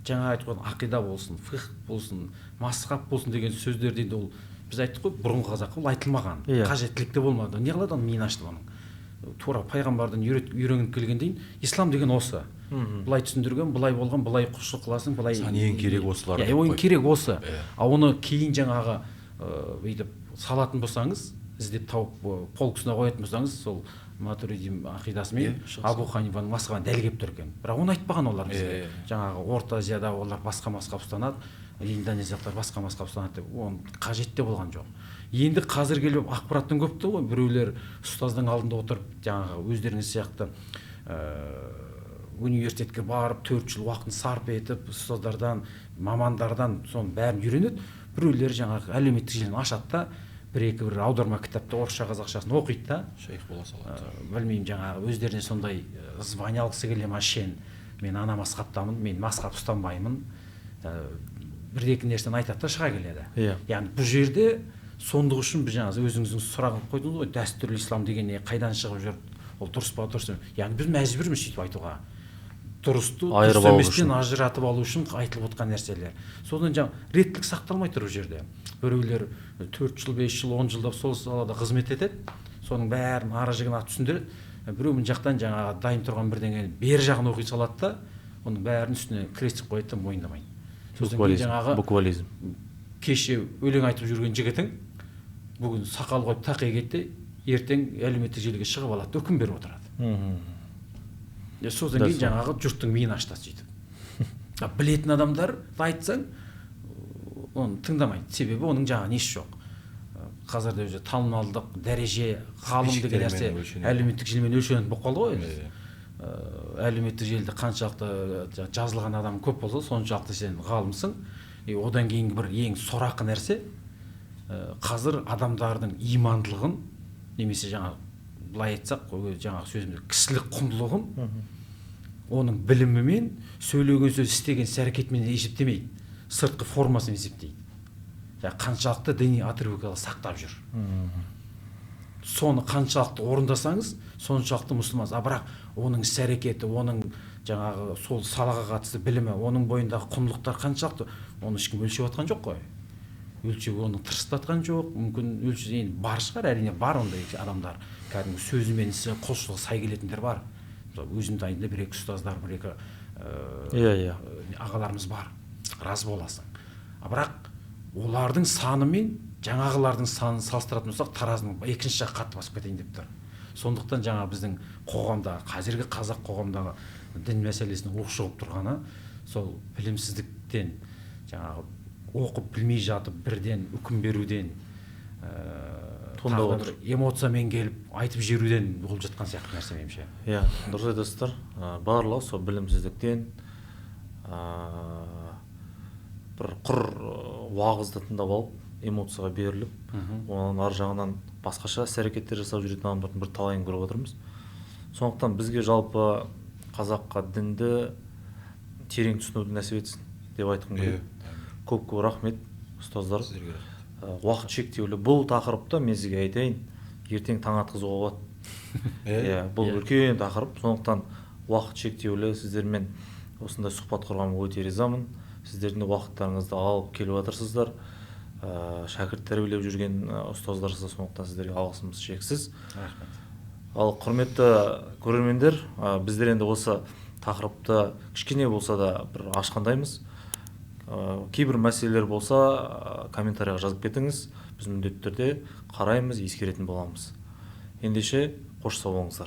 жаңа айтқан ақида болсын, фиқх болсын, мазхаб болсын деген сөздерді енді ол біз айттық қой, бұрынғы қазаққа ол айтылмаған, қажеттілік те болмады. Не қылады оны, миын ашты оның. Тура пайғамбардан үйреніп келгеннен кейін ислам деген осы. Былай түсіндірген, былай болған, былай құлшылық қыласың, былай. Саған ең керек осылар. Иә, ең керек осы. А оны кейін жаңағы бүйтіп салатын болсаңыз, іздеп тауып полкасына қоятын болсаңыз, сол Матуриди ақидасымен Абу Ханифаның мазхабына дәл келіп тұр екен. Бірақ оны айтпаған олар бізге. Жаңағы Орта Азияда олар басқа мазхаб ұстанады, индонезиялықтар басқа мазхаб ұстанады деп, оның қажет те болған жоқ. Енді қазір келіп ақпараттың көптігі ғой, біреулер ұстаздың алдында отырып, жаңағы өздеріңіз сияқты университетке барып 4 жыл уақытын сарп етіп, ұстаздардан, мамандардан соның бәрін үйренеді. Біреулер жаңағы әлеуметтік желіні ашады да, Бір-екі бір аударма кітапты орысша қазақшасын оқиды да, шейх бола салады. Білмеймін, жаңағы өздеріне сондай звание алғысы келе ма, шен, мен ана мазхабтамын, мен мазхаб ұстанбаймын, бір-екі нәрсені айтады да шыға келеді. Иә. Яғни бұл жерде сондық үшін біз жаңағы өзіңіздің сұрақ қойдыңыз ғой, дәстүрлі ислам деген не, қайдан шығып жүр, ол дұрыс па, дұрыс емес. Яғни біз мәжбүрміз сөйтіп айтуға. Дұрысты дұрыс еместен ажыратып алу үшін айтылып отқан нәрселер. Содан жаңа реттілік сақталмай тұр бұл жерде. Біреулер 4 жыл, 5 жыл, 10 жылдап сол салада қызмет етеді, соның бәрін ары жігін атып түсіндіреді. Біреу мына жақтан жаңағы дайын тұрған бірдеңені бер жағын оқи салады да, оның бәрін үстіне крестик қояды да мойындамайды. Содан кейін жаңағы буквализм. Кеше өлең айтып жүрген жігітің бүгін сақал қойып тақия кетті, ертең әлеуметтік желіге шығып алады да үкім беріп отырады. Содан кейін жаңағы жұрттың миын ашытады сөйтіп. Білетін адамдар айтсаң, оны тыңдамайды. Себебі оның жаңағы несі жоқ. Қазірде өзі танымалдық, дәреже, ғалым деген нәрсе әлеуметтік желімен өлшенетін болып қалды ғой. Әлеуметтік желіде қаншалықты жазылған адам көп болса, соншалықты сен ғалымсың. Одан кейінгі бір ең сорақы нәрсе, қазір адамдардың имандылығын немесе жаңа былай айтсақ, жаңағы сөзіміз кісілік құндылығын оның білімімен, сөйлеген сөз, істеген іс әрекетімен есептемейді, сыртқы формасын есептейді. Жаңа қаншалықты діни атрибутиканы сақтап жүр. Соны қаншалықты орындасаңыз, соншалықты мұсылмансыз. А бірақ оның іс әрекеті, оның жаңағы сол салаға қатысты білімі, оның бойындағы құндылықтар қаншалықты, оны ешкім өлшеп жатқан жоқ қой. Өлшеуге оны тырысып жоқ, мүмкін өлшеу енді бар шығар, әрине бар ондай адамдар. Кәдімгі сөзі мен ісі құлшылығы сай келетіндер бар. Мысалы, өзім дайында бір-екі ұстаздар, бір-екі ағаларымыз бар. Разы боласың. А бірақ олардың саны мен жаңағылардың санын салыстыратын болсақ, таразының екінші жағы қатты басып кетейін деп тұр. Сондықтан жаңа біздің қоғамда, қазіргі қазақ қоғамдағы дін мәселесінің ушығып тұрғаны сол білімсіздіктен, жаңағы оқып білмей жатып бірден үкім беруден, туындап отыр. Эмоциямен келіп айтып жіберуден болып жатқан сияқты нәрсе меніңше. Иә, дұрыс айтасыздар. Барлығы сол білімсіздіктен, бір құр уағызды тыңдап алып, эмоцияға беріліп, оның ар жағынан басқаша іс-әрекеттер жасап жүретін адамдардың бір талайын көріп отырмыз. Сондықтан бізге жалпы қазаққа дінді терең түсінуді нәсіп етсін деп айтқым келеді. Көп-көп рахмет, ұстаздар. Уақыт шектеулі. Бұл тақырыпта мен сізге айтайын, ертең таң атқызуға болады. Иә, бұл үлкен тақырып. Сондықтан уақыт шектеулі. Сіздермен осындай сұхбат құрғаныма өте ризамын. Сіздердің уақыттарыңызды алып келіп жатырсыздар. Шәкірт тәрбиелеп жүрген ұстаздарсыз, сондықтан сіздерге алғысымыз шексіз. Рахмет. Ал құрметті көрермендер, біздер енді осы тақырыпты кішкене болса да бір ашқандаймыз. Кейбір мәселелер болса, комментарияға жазып кетіңіз. Біз міндетті түрде қараймыз, ескеретін боламыз. Ендеше, қош сау болыңыздар.